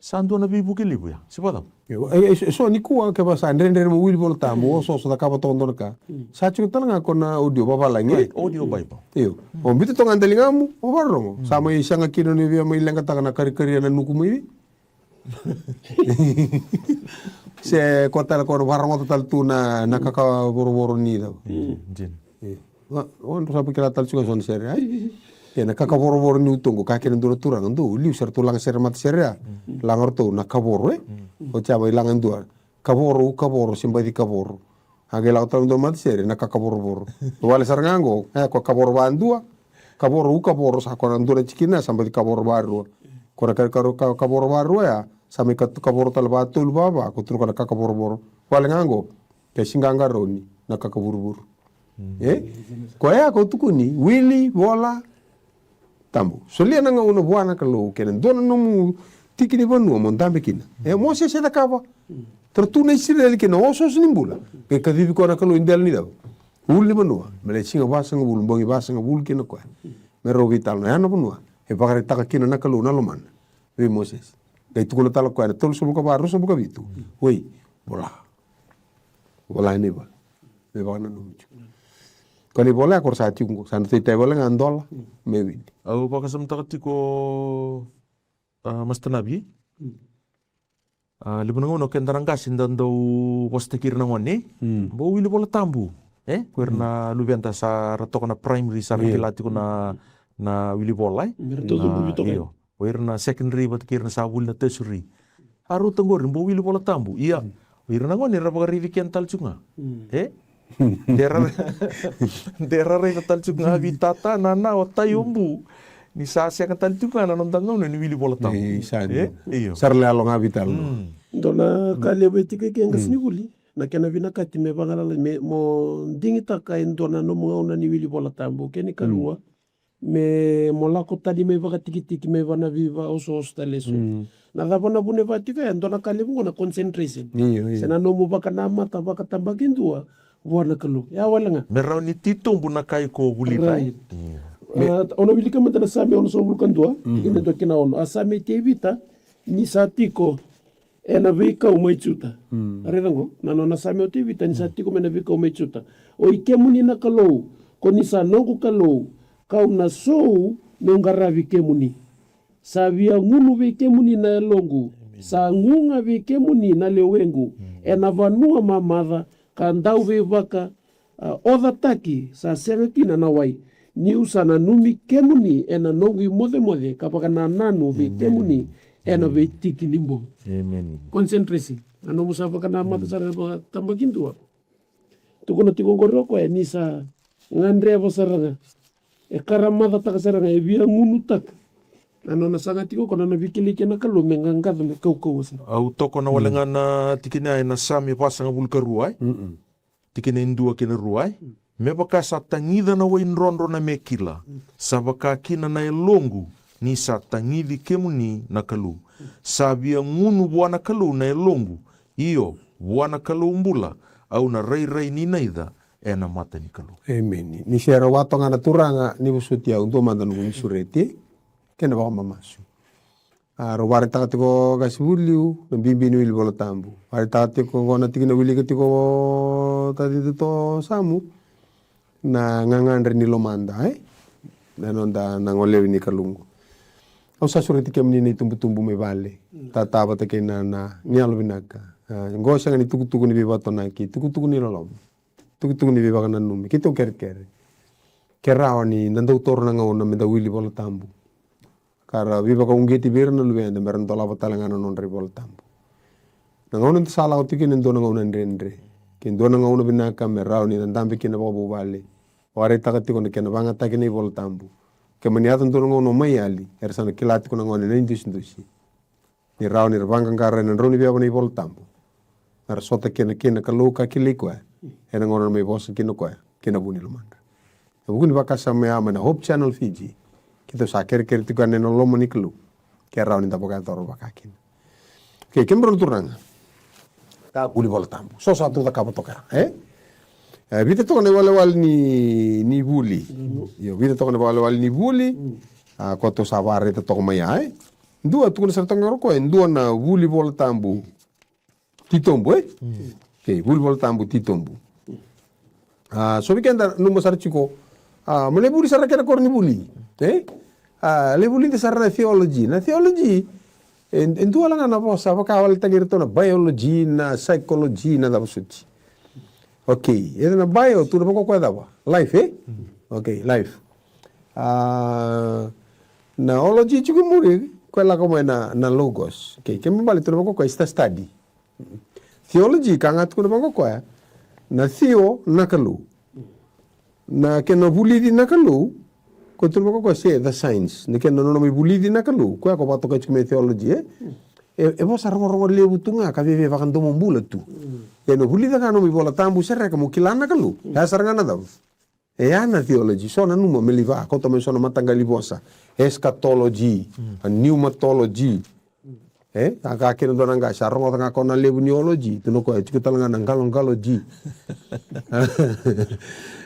Sa dua na veivuke levu ya, se vakacava? Io, e, e, e so nikua kevaka sa dredre mo wili Vola Tabu, o soso cakava toka dua na ka. Sa tiko tale ga ko na audio vavalagi. Right, audio Bible. Io. O biuta toka ga daligamu, o vakarorogo. Sa mai sega kina ni via mai leqataka na karikaria na nuku mai. Se ko tale ko na vakarogota tale tu na, na kakavorovoro ni cava. Io. Dina. Io. Ga, o dro sa vukila tale tiko ga so na sere, ai. Ia na kakavorovoro ni utoqo, kaya kina dua na turaga, dou liu sara tou laga sere matasere ya. Laga ratou na kavoro, e? Oti ya mai laga dua. Kavoro, ukavoro, se baci kavoro. A qai lako tale dua matasere, na kakavorovoro. Wale sara ga oqo, e, ko kavoro vadua. Kavoro, ukavoro, sa ko na dua na tikina, sa baci kavoro varua. Ko na ka, ka, ka, kavoro varua ya, sa mai ka, kavoro tale vatolu, vava, ko tukuna ko na kakavorovoro. Wale ga oqo, ke siqaqarauni, na kakavuruvuru. E? Koya ko tukuni, wili Vola Tabu. Solia na gauna vua na Kalou, kei na dua na nomu tiki ni vanua mo dabe kina. E, Mosese e cakava. Tara tu na Isireli kei na osooso ni bula. Qai kacivi koya na Kalou i dela ni cava? Ulu ni vanua. Me lai siga vasagavulu, bogi vasagavulu kina koya. Me rau veitalanoa. Ya na vanua e vakaraitaka kina na Kalou na lomana vei Mosese. Qai tukuna tale koya na tolusagavulu ka va, ruasagavulu ka vitu. Oi, vola. Vola ena ivola. Me vakananumi tiko. Ko na ivola ya ko ra sa tiko qo, sa na taitai wale ga dola me wili. Au vakasamataka tiko, a, Master Navi. A, levu na gauna o keda na qase da dau vosataki ira na gone. Bau wili Vola Tabu. E? Ko ira na luveda sa ra toka na primary, sa ra kila tiko na, na wili vola, e? Io. O ira na secondary vata kei ira na sa vuli na tertiary. A rauta qori, bau wili Vola Tabu. Ia, o ira na gone era vakaraici keda tale tiko ga. E? De ra, de ra raica tale tiko ga vei tata, nana, o tai, o bu. Ni sa sega tale tiko ga na noda gauna ni wili Vola Tabu. E, sa dina. Io. Sa ra lai yalo ga vei tale. Dua na ka levu e tiko i ke qasenivuli. Na kena vinakati me vagalala, me mo digitaka e dua na nomu gauna ni wili Vola Tabu. Kena ikarua, me mo lako tani mai vakatikitiki mai vua na veivakaosooso tale eso. Na cava na vuna e vaka tiko ya, e dua na ka levu qo na concentration. Io, io. Se na nomu vakanamata vakatabakidua vua na Kalou. Ya wale ga. Me rawa ni titobu na ka iko vulica. Right. Io. A, o na wilika mada na Same onosagavulu ka dua, tikina e dua ki na ono. A same i Tevita, ni sa tiko ena veikau mai Juta. Raica qo, na nona same o Tevita ni sa tiko mai na veikau mai Juta. Oi kemuni na Kalou, ko ni sa noqu Kalou, kau na sou meu qaravi kemuni. Sa via gunu vei kemuni na yaloqu, sa guga vei kemuni na lewequ, ena vanua mamaca, ka dau veivaka, a, ocataki sa sega kina na wai. Niu sa nanumi kemuni ena noqu imocemoce ka vakanananu vei kemuni ena veitiki ni bogi. Concentration. Na nomu sa vakanamata sara ga vakatabakidua. Tukuna tiko qori o koya ni sa gadreva sara ga. E karamacataka sara ga, e via gunutaka. Na nona saga tiko ko na nona veikilai kei na Kalou me qaqaco me kaukauwa sara. Au tokona wale ga na tikina ena Same vasagavulu ka rua, e? Tikina e dua kei na rua, e? Me vaka sa tagica na wai drodro na me kila, sa vaka kina na yaloqu ni sa tagici kemuni na Kalou. Sa via gunu vua na Kalou na yaloqu, io, vua na Kalou bula, au na rairai ninaica ena mata ni Kalou. Emeni. Ni se rau vaka toka ga na turaga ni vosoti au, dua mada noqu ni sureti kei na vakamamasu. A, rau vakaraitaka tiko qase vuliu na bibi ni wili Vola Tabu. Vakaraitaka tiko qo na tikina wilika tiko o tacida Tosamu, na gagadre ni lomada, e? Na noda na golevi ni Kalou qo. Au sa sureti kemuni na itubutubu mai vale, tata vata kei nana, ni yalovinaka. A, qo sega ni tukutuku ni veivakatonaki, tukutuku ni loloma, tukutuku ni veivakananumi. Keitou kerekere, ke rawa ni da dau taura na gauna me da wili Vola Tabu, ka ra veivakauqeti vei ira na luveda me ra dolava tale ga na nodra iVola Tabu. Na gauna eda sa lako tiko kina e dua na gauna dredre, ke dua na gauna vinaka me rawa ni da dabe kina vakavuvale. Vakaraitaka tiko na kena vagataki na iVola Tabu. Ke mani yaco dua na gauna o mai yali, era sa na kila tiko na gone na idusidusi ni rawa ni ra vaqaqara ena drau ni veva na iVola Tabu, me ra sota kina kei na Kalou ka kilai koya ena gauna na mai vosa kina o koya kei na vu ni lomadra. E vuku ni vakasama ya mai na Hope Channel Fiji, keitou sa kerekere tiko yani ena loma ni Kalou, ke rawa ni da vakayacora vaka kina. Okei, kemudrau na turaga, ka wili Vola Tabu. So sa tou cakava toka ya, e? E, vica toka na iwalewale ni, ni vuli. Io, vica toka na iwalewale ni vuli. A, koya tou sa vakaraica toka mai ya, e? Dua, tukuna sara toka ga o koya, e dua na wili Vola Tabu titobu, e? Okei, wili Vola Tabu titobu. A, so vei keda nanuma sara tiko, a, me lai vuli sara kena koronivuli, e? A, lai vulica sara na theology. Na theology e, e dua wale ga na vosa vakawale tagi iratou na biology, na psychology, na cava soti. Okei, e na bio, tu na vakakoya cava? Life, e? Okei, life. A, na ology tiko muri, koya lako mai na, na logos. Okei, kena ibalebale tu na vakakoya is the study. Theology ka ga tukuna vakakoya na theo na Kalou. Na kena vulici na Kalou, koya tukuna vakakoya se the science. Na kena nona mai vulici na Kalou, koya ko vakatokai tiko me theology, e? E, e vosa rogorogo levu tu ga ka veve vakadomobula tu. E na vulica ga nomu iVola Tabu sereka mo kila na Kalou. E a sara ga na cava? E a na theology, so nanuma me lai vakauta mai so na mataqali vosa. Eschatology, a pneumatology. E, a ka kena dua na qase, a rogoca ga ko na levu ni ology, tu na koya, tiko tale ga na qaloqalogy.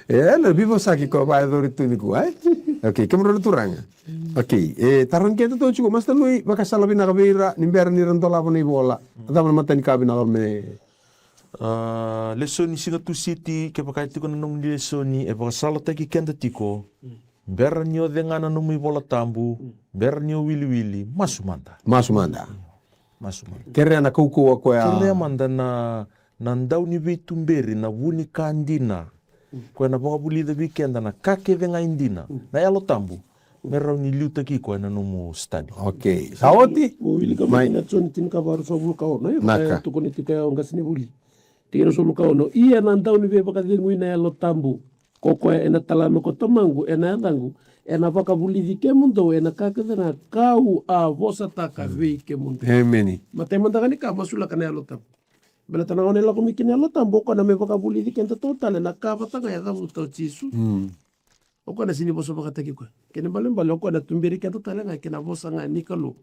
E, na veivosaki ko vakayacori tu nikua, e? Okei, kemudrau na turaga. Okei, e, tarogi keda tou tiko, Master Lui, vakasala vinaka vei ira, ni bera ni ra dolava na ivola. A cava na matanikau vinaka me A, lesoni siga Tusiti, kevaka e tiko na nomuni lesoni, e vakasalataki keda tiko. Bera ni o cega na nomu iVola Tabu, bera ni o wiliwili, masu mada. Masu mada. Masu mada. Kerea na kaukauwa koya. Kerea mada na, na dau ni veituberi, na vu ni ka dina. Koya na vakavulica vei keda na ka kece ga e dina. Na Yalo Tabu. Me rawa ni liutaki iko ena nomu study. Okei. Sa oti? Mo wilika mai na Joni tinikava ruasagavulu ka ono, e? Naka. E tukuni tiko ya o qasenivuli. Tikina ruasagavulu ka ono. Ia na dau ni veivakacegui na Yalo Tabu, ko koya ena tala mai ko Tamaqu ena yacaqu, ena vakavulici kemudou ena ka kece ga kau a vosataka vei kemudou. Emeni. Matai mada ga ni ka, masulaka na Yalo Tabu. Baleta na gauna e lako mai kina na Yalo Tabu, o koya na mai vakavulici keda totale na ka vata ga e cavuta o Jisu. Mm. O koya na sini vosa vakataki koya. Kena ibalebale o koya na tuberi keda tale ga kei na vosa ga ni Kalou.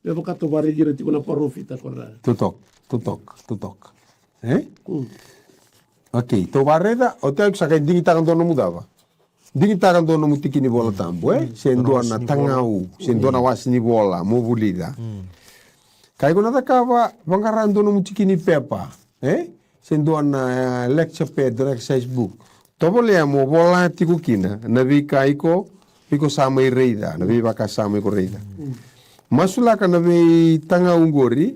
Me vaka tou vakaraici ira tiko na parofita ko ra. Totoka, totoka, totoka. E? Mm. Okei, tou vakaraica, o tei sa qai digitaka dua nomu cava? Digitaka dua nomu tiki ni Vola Tabu, e? Se dua na tagau, se dua na wase ni vola mo vulica. Ka iko na cakava, vaqara dua nomu tiki ni pepa, e? Se dua na, e, lecture pad, dua na exercise book. Tovolea mo vola tiko kina na veika iko, iko sa mai raica, na veivakasama iko raica. Masulaka na veitagau qori,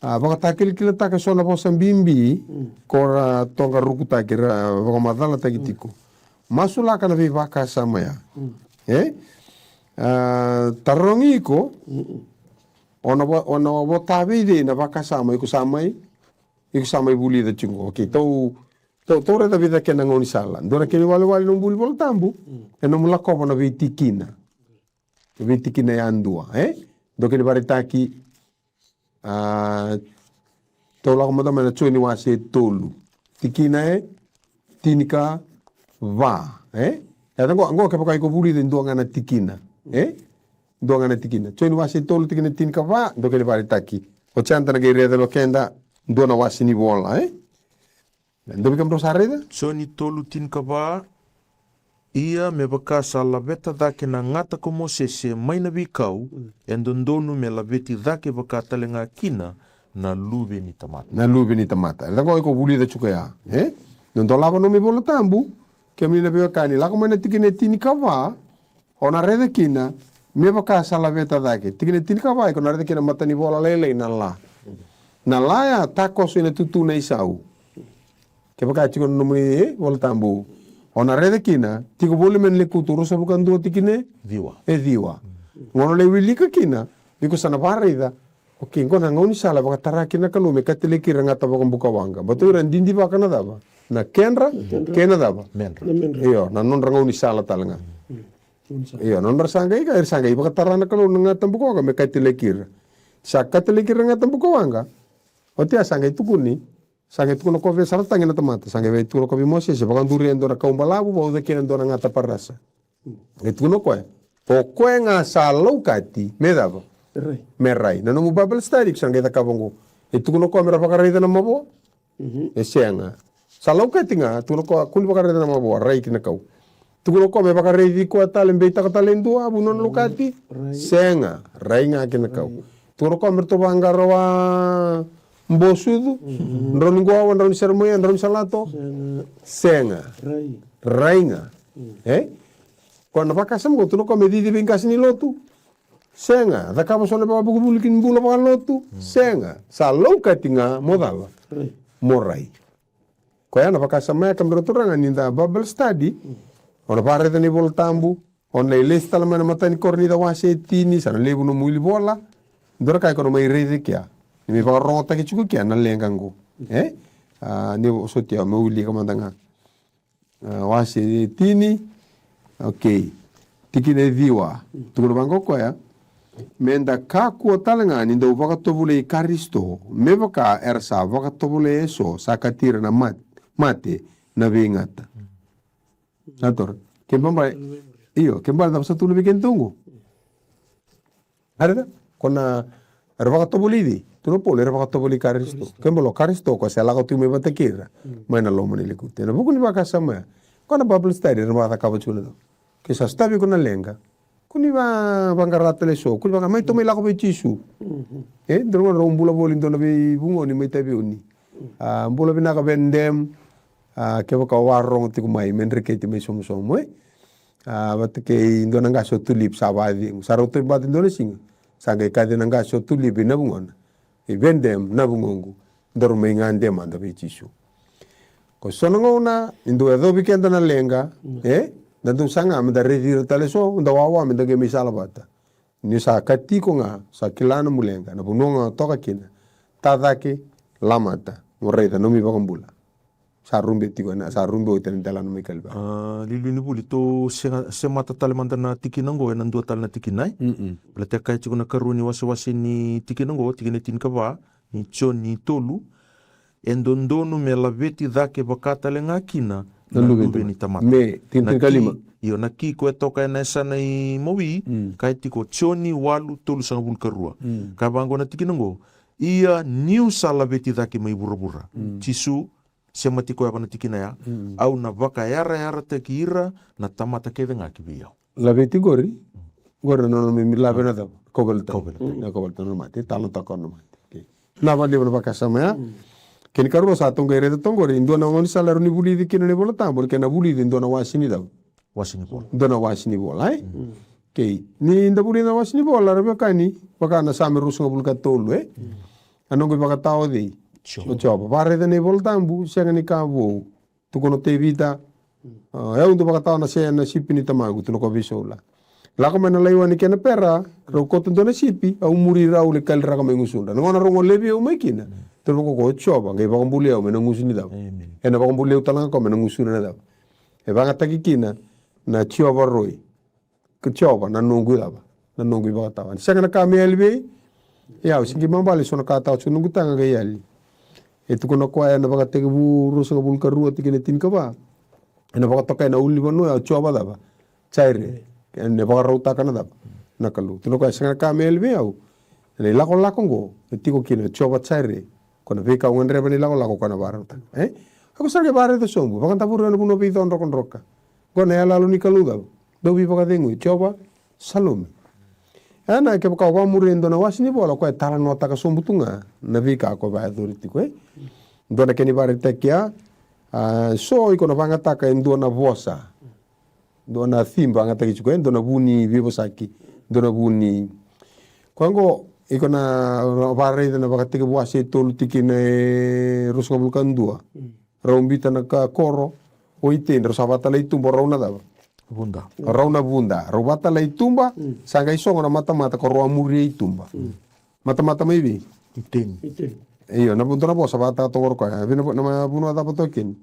a, vakatakilakilataka eso na vosa bibi ko ra toqarukutaki, ra vakamacalataki tiko. Masulaka na veivakasama ya. E? A, tarogi iko, o na vo-, o na vota vei cei na vakasama iko sa mai, iko sa mai vulica tiko. Okei, tou, tou, tou raica vica kena gaunisala. Dua na kena iwalewale nomu vuli Vola Tabu, e nomu lakova na veitikina. Na veitikina yadua, e? Dua kena ivakaraitaki, a, tou lako mada mai na Joni wase tolu. Tikina e tinikava, e? E, qo, qo kevaka iko vulica e dua ga na tikina, e? Dua ga na tikina. Joni wase tolu tikina tinikava, dua kena ivakaraitaki. Oti ya da na qai raica vei keda dua na wase ni vola, e? Dou vei kemudrau sa raica? Joni tolu tinikava. Ia me vaka sa laveta cake na gata ko Mosese mai na veikau, e dodonu me laveti cake vaka tale ga kina na Luve ni tamata. Na Luve ni tamata. E caqo iko vulica tiko ya. E? Na dolava nomu iVola Tabu. Kemuni na veiwekani, lako mai na tikina e tinikava. O na raica kina me vaka sa laveta cake. Tikina e tinikava iko na raica kina matanivola lailai na la. Na la ya takoso ina tutu na isau. Kevaka e tiko na nomuni, e, iVola Tabu, o na raica kina, tiko voli mai na Lekutu ruasagavulu ka dua tikina e ciwa. E ciwa. Gauna lai wilika kina, iko sa na vakaraica. Okei, qo na gaunisala e vakatara kina na Kalou me katilaki ira na gata vakabukawaqa. Baleta o ira didivaka na cava? Na kedra, kei na cava? Medra. Io, na nodra gaunisala tale ga. Io, na nodra sa qai, era sa qai vakatara na Kalou na gata bukawaqa me katilaki ira. Sa katilaki ira na gata bukawaqa. Oti ya sa qai tukuni. Sa qai tukuna o koya vei, sa ra tagi na tamata, sa qai vei tukuna o koya vei Mosese, vakaduria e dua na kau balavu, vauca kina e dua na gata parasa. E tukuna o koya, o koya ga sa laukati me cava? Me rai. Me rai. Na nomu Bible study ko sa qai cakava oqo. E tukuna o koya me ra vakaraica na mavoa? E sega. Sa laukati ga, tukuna o koya, kua ni vakaraica na mavoa, rai ki na kau. Tukuna o koya me vakaraici koya tale, beitaka tale e dua, vu nona laukati? Sega, rai ga ki na kau. Tukuna o koya me ratou vaqara wa bosucu, drau ni qoawa, drau ni seremoia, drau ni salato? Sega. Rai ga. E? Koya na vakasama qo, tukuna o koya me cici vei qase ni lotu? Sega. Cakava so na vakavukuvuli ki ni bula vakalotu? Sega. Sa laukati ga mo cava? Mo rai. Koya na vakasama ya, kemudrau turaga, ni da Bible study, o na vakaraica na iVola Tabu, o na lai lesu tale mai na matai ni Korinica wase e tini, sa na levu nomu wili vola. Dua na ka iko na mai raica kea, ni mai vakarogotaki tiko kea na leqa qo. E? A, ni o sotia, meu wilika mada ga. A, wase e tini. Okei. Tikina e ciwa. Tukuna vaqo o koya. Me da kakua tale ga ni dau vakatovolei Karisito, me vaka era sa vakatovolei eso sa kati ira na mat-, mate na veigata. Sa tora. Ke baba, io, ke baba, cava sa tukuna vei kedatou qo? A raica, ko na, era vakatovolei cei? Tukuna o Paula, era vakatovolei Karisito. Karisito. Ke bolo Karisito, ko se lako tu mai vata kei ira, mai na loma ni lekutu. Ena vuku ni vakasama ya. Ko na Bible study, era vakacakava tu na. Ke sa sotavi iko na leqa, ko ni va, vaqara tale so, ko ni vaka, mai tou mai lako vei Jisu. E, dua na gauna rau bula voli dua na veivugoni mai Taveuni. A, bula vinaka Vendem, a, kevaka o vakarorogo tiko mai, me dreketi mai somosomo, e? A, vata kei dua na qase o Tulip sa vakacegu. Sa rau tauvi bata dua na siga. Sa qai kaci na qase o Tulip i Navugona. I Vendem, Navugoqu. Daru mai gade mada vei Jisu. Ko so na gauna, ni dau yacovi keda na leqa, e? Da dau saga, me da raici ira tale so, da wawa, me da qai mai sala vata. Ni sa kati iko ga, sa kila na nomu leqa, na vanua ga toka kina. Ta cake, lamata, mo raica, nomu iVakabula. Sa rube tiko ena, sa rube oti ena delana mai Kalivari. A, liuliu ni vuli, tou sega, semata tale mada na tikina oqo, ena dua tale na tikina, e? Mm-mm. Baleta e kaya tiko na karua ni wasewase ni tikina oqo, tikina e tinikava, ni Joni tolu, e dodonu me laveti cake vaka tale ga kina na Luve ni tamata. Me, tini, tinikalima. Io, na ki ko e toka ena yasana i Maui, mm, kaya tiko Joni walu tolusagavulu karua. Mm. Kaya vaqo na tikina oqo, ia niu sa laveti cake mai vuravura. Mm. Jisu, semati koya vaka na tikina ya, mm, au na vakayarayarataki ira na tamata kece ga ki vei au. Laveti qori, qori na nona mai lave na cava? Kauveilatai. Kauveilatai. Na kauveilatai, nona mate, talanoataka na mate. Okay. Na vakalevu na vakasama ya. Mm. Kena ikarua sa tou qai raica toka qori, dua na gaunisala e rawa ni vulici kina na iVola Tabu, kena vulici dua na wase ni cava? Wase ni vola. Dua na wase ni vola, e? Mm. Okay. Ni da vulica na wase ni vola, ra veiwekani, vaka na Same ruasagavulu ka tolu, e? Mm. A noqu ivakatawa o cei? Jiova. O Jiova. Vakaraica na iVola Tabu, sega ni ka vou. Tukuna o Tevita, a, au dau vakatawa na se, na sipi ni tamaqu, tukuna o koya vei Saula. Lako mai na laione kei na pera, rau kauta dua na sipi, au muri ira, au lai kaliraka mai gusudra. Na gauna rau golevi au mai kina, tukuna o koya o Jiova, qai vakabulai au mai na gusu ni cava? Amen. Ena vakabulai au tale ga o koya mai na gusuna na cava? E vagataki kina na Jiova roi. Ko Jiova na noqu cava? Na noqu ivakatawa. Sega na ka me yali vei au, sega ni mamale so na ka tawa tiko noqu taga qai yali. E tukuna o koya ena Vakatekivu ruasagavulu karua tikina tinikava. Ena vakatokai na ulunivanua o Jiova cava? Jaire. Ena vakarautaka na cava? Na Kalou. Tukuna o koya sega na ka me yali vei au. Ena ilakolako oqo e tiko kina o Jiova Jaire. Ko na veika au gadreva na ilakolako ko na vakarautaka. E? Ka ko sa qai vakaraica sobu, vakadavori ena vanua veico drokadroka. Qo na iyaloyalo ni Kalou cava? Dau veivakacegui, Jiova Salomi. Ena kevaka o vakamuria e dua na wase ni vola, o koya e talanoataka sobu tu ga na veika ko vakayacori tiko, e? Dua na kena ivakaraitaki ya, a, so iko na vakayagataka e dua na vosa. Dua na theme vakayagataki tiko, e dua na vu ni veivosaki, dua na vu ni. Koya qo, iko na, na vakaraica na Vakatekivu wase e tolu tikina e ruasagavulu ka dua. Rau biuta na ka koro o Iteni, rau sa vakatalai tuba, rau na cava? Vuda. Rau na vuda, rau vakatalai tuba, sa qai sogo na matamata ko rau a muria i tuba. Matamata mai vei? Iteni. Iteni. Io, na vu-, dua na vosa vakataka toka qori koya. Vei na vu-, na ma-, vanua cava toka kina?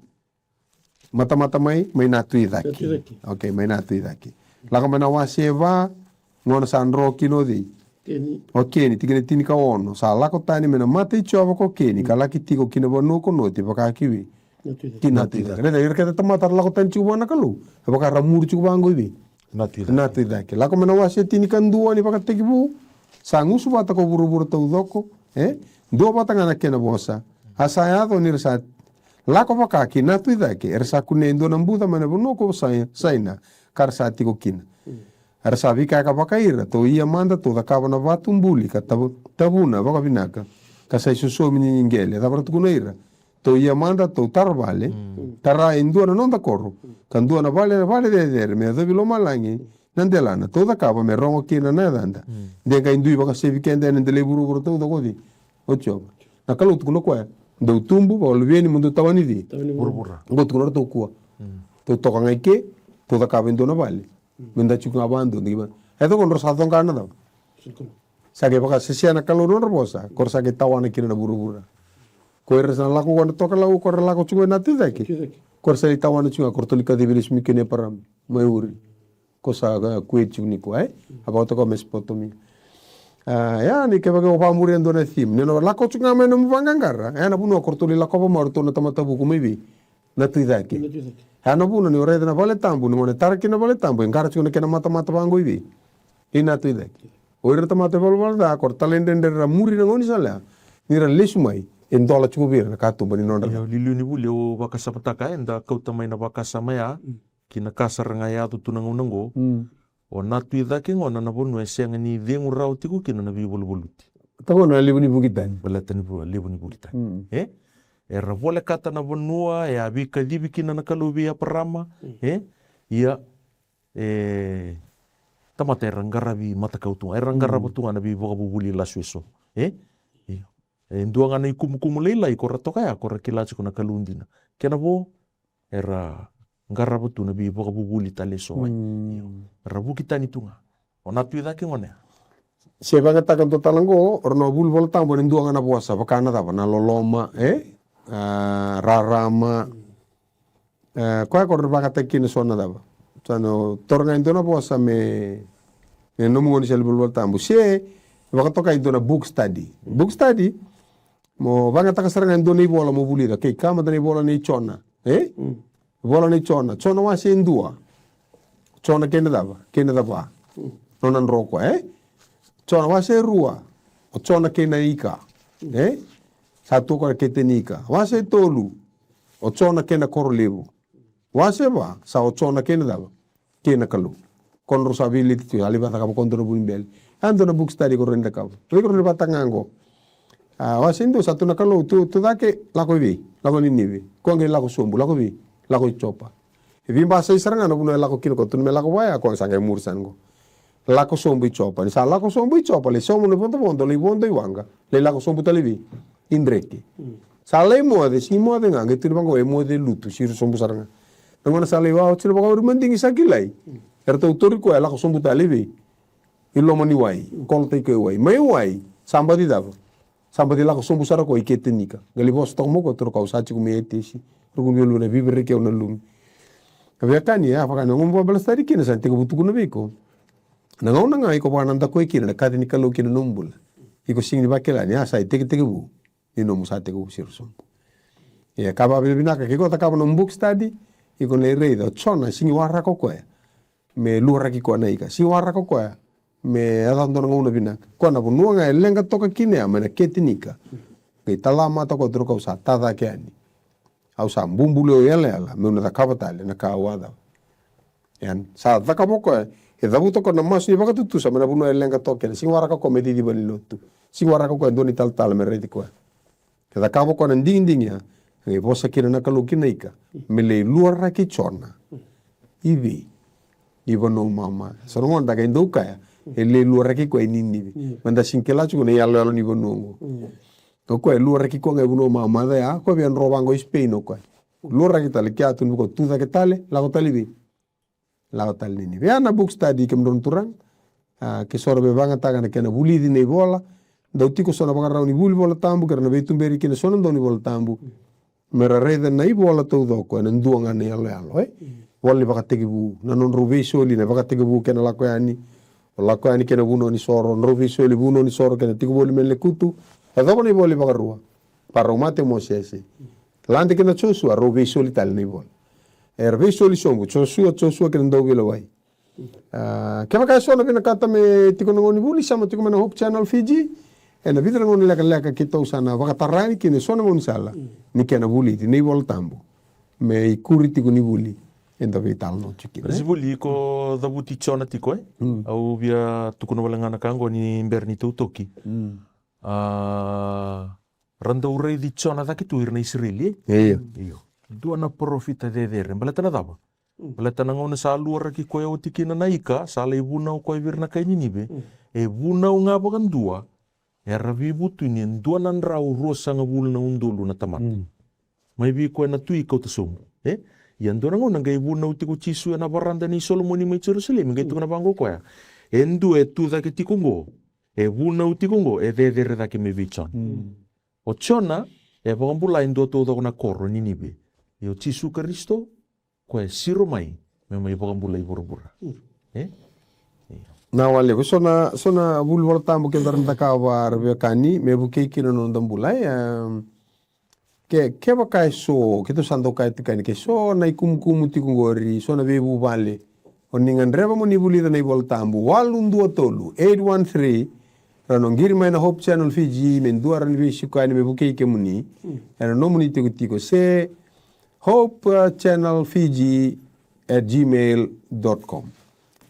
Matamata mai, mai na tu i cake. Na tu i cake. Okay, mai na tu i cake. Lako mai na wase e va, gauna sa dro kina o cei? Keni. O Keni, tikina tinikaono. Sa lako tani mai na mata i Jiova ko Keni, ka laki tiko ki na vanua ko Noti, vaka ki vei? Na tu i cake. Ki na tu i cake. Raica, ira kece tamata ra lako tani tiko vua na Kalou. E vaka ra muri tiko vaqo i vei? Na tu i cake. Na tu i cake. Lako mai na wase tinikadua ni Vakatekivu, sa gusu vata ko vuravura taucoko, e? Dua vata ga na kena vosa. A sa yaco ni ra sa lako vaka ki na tu i cake, era sa kunea e dua na buca mai na vanua ko Sai-, Saina, ka ra sa tiko kina. Era sa veikayaka vakai ira, tou ia mada tou cakava na vatu buli ka tavu-, tavuna vakavinaka, ka sa isosomi ni qele. Cava ra tukuna ira? Tou ia mada tou tara vale, tara e dua na noda koro, ka dua na vale, vale cecere me yacovi lomalagi na delana, tou cakava me rogo kina na yacada. De qai dui vakasevi keda ena delai vuravura taucoko, o cei? O Jiova. Na Kalou tukuna koya, dou tubu vakaluveni mo dou tawani cei? Tawani vuravura. Qo tukuna ratou kua. Tou toka ga i ke, tou cakava e dua na vale. Me da tiko ga vadua, da kei va. E toka qo dra sa coqa na cava? Sa qai vakasesea na Kalou na nodra vosa, ko ra sa qai tawana kina na vuravura. Ko ira sa na lako qo na tokalau, ko ra lako tiko na tu i cake. Tu i cake. Ko ra sa lai tawana tiko ga, ko ra toli kacivi lesu mai kina Eparama mai Uri. Ko sa, a, Kuwait tiko nikua, e? A vakatoka Mesopotamia. A, ia, ni kevaka o vakamuria e dua na theme, ni o na lako tiko ga mai na nomu vaqaqara, e, na vanua ko ratou lai lakova mai o ratou na tamata vuku mai vei? Na tu i cake. Na tu i cake. E, na vuna ni o raica na vale tabu, ni gauna e tara kina na vale tabu, e qara tiko na kena matamata vaqo i vei? I na tu i cake. O ira na tamata e valavala ca, ko ra talaidredre ra muri na gaunisala ya, ni ra lesu mai, e dola tiko vei ira na katuba ni nodra. Io, liuliu ni vuli, au vakasamataka, e, da kauta mai na vakasama ya, ki na ka sara ga e yaco tu na gauna oqo. O na tu i cake gona na vanua e sega ni cegu rawa tiko kina na veivaluvaluti. Tau gona na levu ni vuki tani. Baleta ni vu-, levu ni vuki tani. E? Era volekata na vanua e a veikacivi kina na Kalou vei Eparama. E? Ia, e, tamata era qaravi matakau tu ga. Era qarava tu ga na veivakavuvuli lasu eso. E? Io. E dua ga na ikumukumu lailai ko ra toka ya, ko ra kila tiko na Kalou dina. Kena vo, era qarava tu na veivakavuvuli tale eso mai. Io. Era vuki tani tu ga. O na tu i cake gona ya. Se vagataka dua tale qo, o ra na vuli Vola Tabu ena dua ga na vosa, vaka na cava, na loloma, e? A, rarama. E, koya ko ra vagataki kina so na cava. Sa na toro ga e dua na vosa me, me nomu gaunisala ni vuli Vola Tabu. Se vakatokai dua na book study. Book study, mo vagataka sara ga e dua na ivola mo vulica. Kei ka mada na ivola nei Jona. E? Vola nei Jona. Jona wase e dua. Jona kei na cava? Kei na cava? Nona dro koya, e? Jona wase e rua. O Jona kei na ika. E? Sa tu koya kete ni ika. Wase e tolu. O Jona kei na koro levu. Wase e va. Sa o Jona kei na cava? Kei na Kalou. Ko drau sa veileti tu, a lai vakacakava ko dua na vunibeli. A dua na book study ko drau ni cakava. Ko drau ni vakataka ga qo. A, wase e dua sa tu na Kalou, tu, tu cake, lako i vei? Lako Ninive. Ko qai lako sobu, lako i vei? Lako i Jopa. E veibasai sara ga na vanua e lako kina ko, tu na me lako vaya, ko sa qai muri sara qo. Lako sobu i Jopa. Ni sa lako sobu i Jopa, lai sauma na vodovodo, lai vodo i waqa, lai lako sobu tale i vei? I dreke. Sa lai moce, sigi moce ga, qai tu ni vaqo, e moce lutu, siro sobu sara ga. Na gauna sa lai wa, oti na vakauri madigi sa kilai. Eratou tauri koya, lako sobu tale i vei? I loma ni wai, kolota i koya i wai. Mai wai, sa baci cava? Sa baci lako sobu sara koya i kete ni ika. Qai lai vosa toka mai o koya, turaga, au sa tiko mai Etesi. Ruku ni veiluvena, veivereki au na lumi. A veiwekani, a vaka na gauna vakabalasauri kina, sa tekivu tukuna vei iko. Na gauna ga iko vakanadakuya kina na kaci ni Kalou kina nomu bula. Iko sigi ni vakila ni a sa itekitekivu ni nomu sa tekivu siro sobu. Ia, ka vavinavinaka, ke iko cakava nomu book study, iko na lai raica o Jona, sigi waraka o koya me luaraki koya na ika. Sigi waraka o koya me yaco dua na gauna vinaka. Koya na vanua ga e leqa toka kina ya mai na kete ni ika. Qai tala mata o koya, turaga, au sa ta cake yani. Au sa bubului au yalayala meu na cakava tale na ka au a cava. Ia sa cakava o koya, e cavuta o koya na masu ni vakatutusa mai na vanua e leqa toka kina. Sega ni waraka o koya me ciciva ni lotu. Sega ni waraka o koya e dua na italatala me raici koya. Ke cakava o koya na digidigi ya, e vosa kina na Kalou ki na ika me lai luaraki Jona. I vei? I vanua mamaca. So na gauna da qai dau kaya e lai luaraki koya i Ninive. Meda sega ni kila tiko na iyaloyalo ni vanua oqo. O koya e luaraki koya ga i vanua mamaca ya, koya via dro vaqo i Spain o koya. Luaraki tale, kea tu ni koya tu cake tale, lako tale i vei? Lako tale i Ninive. Ya na book study, kemudrau na turaga. A, ke so ra veivagataka na kena vulici na ivola. Dau tiko so na vakarau ni vuli Vola Tabu, ke ra na veituberi kina so na dau ni Vola Tabu. Me ra raica na ivola taucoko ena dua ga na iyaloyalo, e? Vola ni Vakatekivu, na nodrau veisoli na Vakatekivu kei na Lako Yani. O Lako Yani kei na Vunau ni Soro, nodrau veisoli Vunau ni Soro kei na Tiko Voli mai na Lekutu. Yacova na ivola i Vakarua. Parau mate o Mosese. Lade kei na Josua, rau veisoli tale na ivola. Era veisoli sobu, Josua, Josua kei na Dauveilewai. A, kevaka e so na vinakata me tiko na gauna ni vuli, sema tiko mai na Hope Channel Fiji. Ena vica na gauna lekaleka keitou sa na vakatara yani kina e so na gaunisala ni kena vulici na iVola Tabu me ikuri tiko ni vuli eda veitalanoa tiko kina. Raici vuli, iko cavuti Jona tiko, e? Au via tukuna wale ga na ka oqo ni bera ni totoki. A, ra dau raici Jona cake tu ira na Isireli, e? Io. Io. Dua na parofita cecere. Baleta na cava? Baleta na gauna sa luaraki koya oti kina na ika, sa lai vunau koya vei ira na kai Ninive. E vunau ga vakadua, era veivutuni e dua na drau ruasagavulu na udolu na tamata. Mai vei koya na tui kauta sobu, e? Ia dua na gauna qai vunau tiko o Jisu ena varada nei Solomoni mai Jerusalemi, qai tukuna vaqo o koya: E dua e tu cake tiko oqo, e vunau tiko oqo, e cecere cake mai vei Jona. O Jona e vakabula e dua taucoko na koro, Ninive. Ia o Jisu Karisito, koya e siro mai me mai vakabulai vuravura. E? Io. Na wale, so na, so na vuli Vola Tabu keda ra cakava, ra veiwekani, me vukei kina na noda bula, e, em, ke, kevaka e so, keitou sa dau kaya tiko yani, ke so na ikumukumu tiko qori, so na veivuvale, o ni gadreva mo ni vulica na iVola Tabu, walu dua tolu, eight one three, ra na qiri mai na Hope Channel Fiji, me dua ra na veisiko yani me vukei kemuni. Ena nomuni tikotiko, se Hope, uh, Channel Fiji at gmail dot com.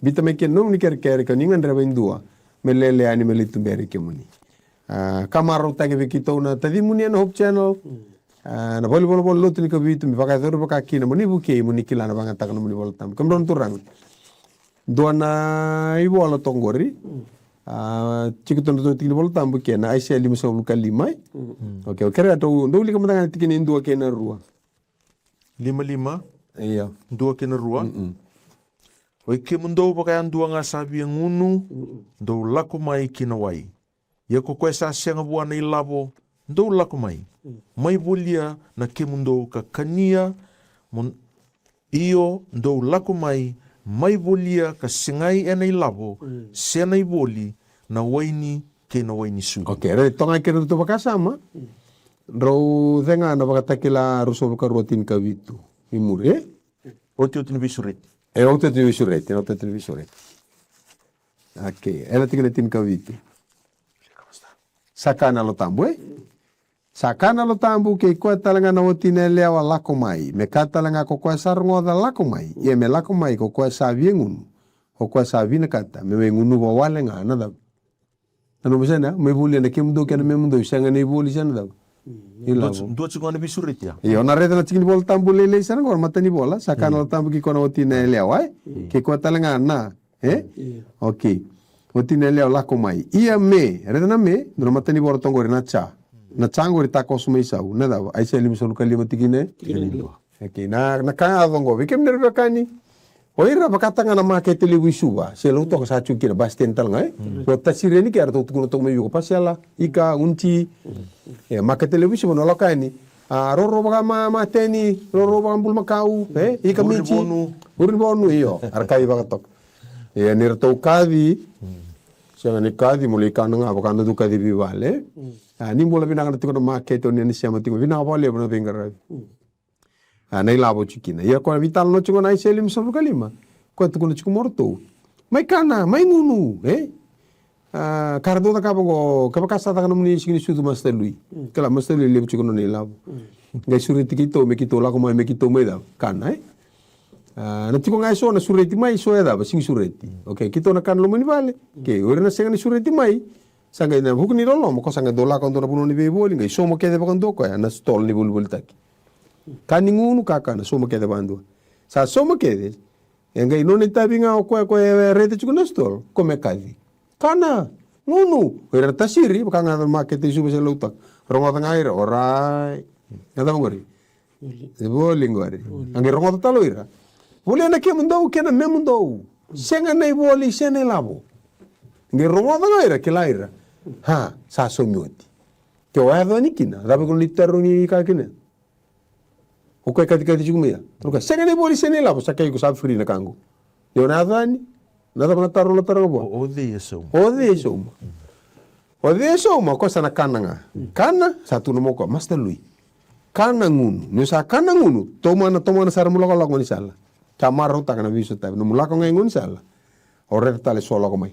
Biuta mai kina nomuni kerekere ke o ni gadreva e dua me lele yani me lai tuberi kemuni. A, ka marautaki vei keitou na tacimuni ena Hope Channel. A, na valenivolavola Lotu ni Kavitu, me vakayacori vaka kina mo ni vukei, mo ni kila na vagataka nomuni Vola Tabu. Kemudrau na turaga, dua na ivola toka qori. A, tiko tu na tikina ni Vola Tabu kei na Aisea limasagavulu ka lima, e? Okei, au kerea dou, dou wilika mada ga na tikina e dua kei na rua. Lima lima. Io. Dua kei na rua. Oi kemudou vakayadua ga sa via gunu, dou lako mai ki na wai. Ia ko koya sa sega vua na ilavo, dou lako mai, mai volia na kemudou ka kania, mo, io, dou lako mai, mai volia ka segai ena ilavo, se na ivoli, na waini kei na wainisu. Okei, raica toka ga kina na nodratou vakasama. Drau cega na Vakatakila ruasagavulu ka rua, tinikavitu i muri, e? Otioti ni veisureti. E, otioti ni veisureti, na otioti ni veisureti. Okei, ena tikina tinikavitu. Sa kaya na Yalo Tabu, e? Sa kaya na Yalo Tabu, kei koya tale ga na watina yalewa lako mai, me kaya tale ga ko koya sa rogoca lako mai, ia me lako mai ko koya sa via gunu, ko koya sa vinakata me mai gunuva wale ga na cava? Na nomu sena, mai volia na kemudou kei na memudou, sega na ivoli se na cava? Ilavo. Dua tiko ga na veisureti ya. Io, na raica na tikinivola tabu lailai sara qo, na matanivola, sa kaya na Yalo Tabu kei koya na watina yalewa, e? Kei koya tale ga na, e? Okei. Watina yalewa lako mai. Ia me, raica na me, dua na matanivola toka qori na ja. Na ja qori takoso mai sau, na cava? Aisea limasagavulu ka lima tikina e? Tikina e dua. Okei, na, na ka ga yaco qo, vei kemuni na veiwekani. O ira vakataka ga na makete levu i Suva, se Lautoka sa tiko kina, bus stand tale ga, e? Ko Tasireni ke eratou tukuna toka mai vei iko, Pasela, Ika, Uniti. E, makete levu i Suva, na lako yani. A, roro vaka ma, mateni, roro vaka bulumakau, e? Ika, Miti. Uru ni vonu. Uru ni vonu, io. Era kaci vaka toka. E, ni ratou kaci. Sega ni kaci, mo lai kana ga, vaka na tu kaci veivale, e? A, ni bula vinaka na tiko na makete, o ni na sema tiko, vinaka vakalevu na veiqaravi. A, na ilavo tiko kina. Ia koya na veitalanoa tiko na Aisea limasagavulu ka lima. Koya tukuna tiko mo ratou. Mai kana, mai gunu, e? A, ka ra dau cakava qo, kevaka sa caka nomuni siga ni sucu, Master Lui. Kila, Master Lui levu tiko nona ilavo. Qai sureti keitou me keitou lako mai, me keitou mai cava? Kana, e? A, na tiko ga eso na sureti mai, so e cava? Sega ni sureti. Okay, keitou na kana loma ni vale. Okay, o ira na sega ni sureti mai, sa qai na vuku ni loloma, ko sa qai dau lako dua na vanua ni veivoli, qai sauma kece vakadua o koya na stall ni volivolitaki. Ka ni gunu, kakana, sauma kece vakadua. Sa sauma kece, e qai nona itavi ga o koya, koya e reta tiko na stall, ko me kaci. Kana, gunu, o ira na tasiri, vaka ga na makete i Suva se Lautoka. Rogoca ga ira, orait. Na cava qori? E voli qori. A qai rogoca tale o ira. Volia na kemudou kei na memudou. Sega na ivoli se na ilavo. Qai rogoca ga ira, kila ira. Ha, sa saumi oti. Ke o yaco yani kina, cava ko ni tarogi ka kina? O koya e kacikaci tiko mai ya. Taro koya, sega na ivoli se na ilavo, sa kei iko sa free na ka qo. Ni o na yaco yani, na cava na taro na taroga vua? O, o cei e sauma? O cei e sauma? O cei e sauma, o koya sa na kana ga. Kana, sa tukuna mai o koya, Master Lui. Kana gunu. Ni o sa kana gunu, tomana, tomana sara mo lakolako gaunisala. Sa marautaka na veisotavi. Nomu lako ga i gaunisala. O reta tale so lako mai.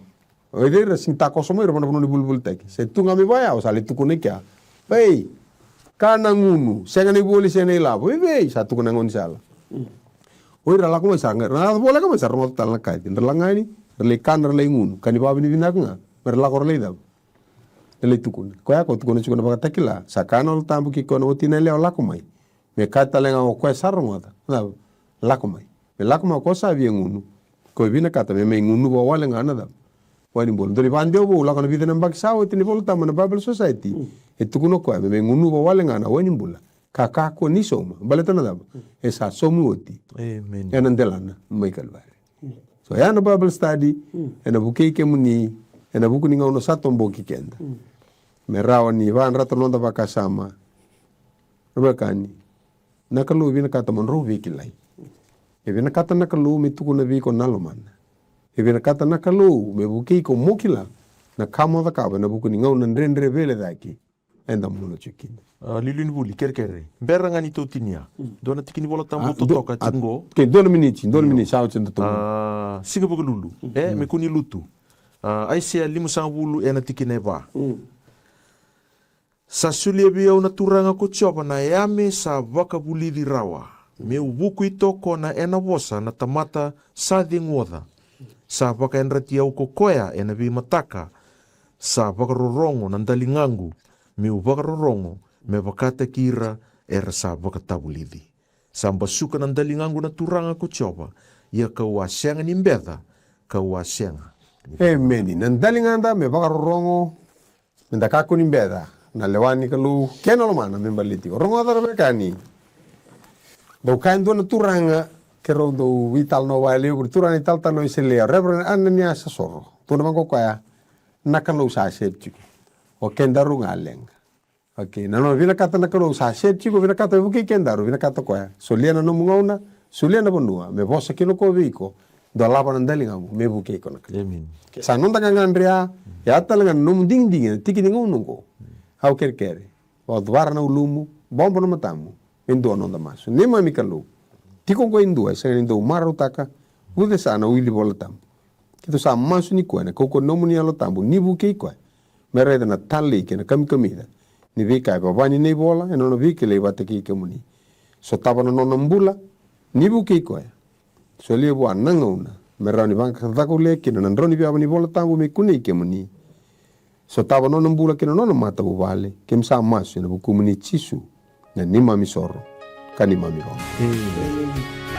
O ira era sega ni takoso mai ira vanavanua ni volivolitaki. Se tu ga mai vaya, o sa lai tukuna i kea. Ei, kana gunu, sega na ivoli se na ilavo. I vei? Sa tukuna na gaunisala. O ira lako mai sa, ra voleka mai sa rogoca tale na kaci. Ra lako ga yani, ra lai kana, ra lai gunu. Ka ni vavinavinaka ga, me ra lako ra lai cava? Ra lai tukuna. Koya ko tukuna tiko na Vakatakila. Sa kaya na Yalo Tabu kei koya na watina yalewa, lako mai. Me kaya tale ga o koya sa rogoca, cava? Lako mai. Me lako mai o koya sa via gunu. Ko vinakata me mai gunuva wale ga na cava? Wai ni bula. Dua ni vakadewa vou, lako na vica na yabaki sa oti ni Vola Tabu na Bible Society. E tukuna o koya me mai gunuva wale ga na wai ni bula. Ka kakua ni sauma. Baleta na cava? E sa saumi oti. Amen. Ena delana mai Kalivari. So ya na Bible study, ena vukei kemuni, ena vuku ni gauna sa toboki keda. Me rawa ni vakayadrata na noda vakasama. Ra veiwekani, na Kalou e vinakata mo drau veikilai. E vinakata na Kalou me tukuna vei iko na lomana. E vinakata na Kalou me vukei iko mo kila na ka mo cakava ena vuku ni gauna dredre velecaki eda bula tiko kina. A, liuliu ni vuli, kerekere. Bera ga ni tou tinia. Dua na tiki ni Vola Tabu totoka tiko qo. Ke dua na miniti, dua na miniti, sa oti eda toka. A, Siga Vakalulu. E, me kua ni lutu. A, Aisea limasagavulu ena tikina e va. Sa solia vei au na Turaga ko Jiova na yame sa vakavulici rawa, meu vuku i tokona ena vosa na tamata sa ceguoca. Sa vakayadrati au ko koya ena veimataka sa vakarorogo na daligaqu, meu vakarorogo me vakataki ira era sa vakatavulici. Sa basuka na daligaqu na Turaga ko Jiova, ia kau a sega ni beca, kau a sega ni. Emeni. Na daligada me vakarorogo, me da kakua ni beca na lewa ni Kalou kei na lomana me baleti iko. Rogoca, ra veiwekani. Dau kaya e dua na turaga, keirau dau veitalanoa vakalevu, turaga ni talatala na Wesele, o Reverend Ananias Sasoro. Tukuna vaqo o koya, na Kalou sa set tiko. O kedaru ga leqa. Okay, na nona vinakata na Kalou sa set tiko, vinakata me vukei kedaru, vinakata o koya. Solia na nomu gauna, solia na vanua, me vosa kina o koya vei iko, dolava na daligaqu, me vukei iko na Kalou. Amen. Ke sa noda gagadre ya, ya tale ga na nomu digidigi ena tiki ni gauna oqo. Au kerekere, vakacavara na ulumu, bobo na matamu, me dua noda masu. Neimami Kalou, tiko oqo e dua e sega ni dau marautaka, vucesa na wili Vola Tabu. Keitou sa masu nikua ena kaukauwa ni nomuni Yalo Tabu, ni vukei koya me raica na talei kei na kamikamica ni veika e vavani na ivola ena nona veikilai vata kei kemuni. Sotava na nona bula, ni vukei koya. Solia vua na gauna me rawa ni vakacakulia kina na drau ni veiyavu ni Vola Tabu me kunei kemuni. Sotava na nona bula kei na nona matavuvale, keimami sa masu ena vukumuni Jisu, na neimami isoro ka neimami iVakabula. Amen.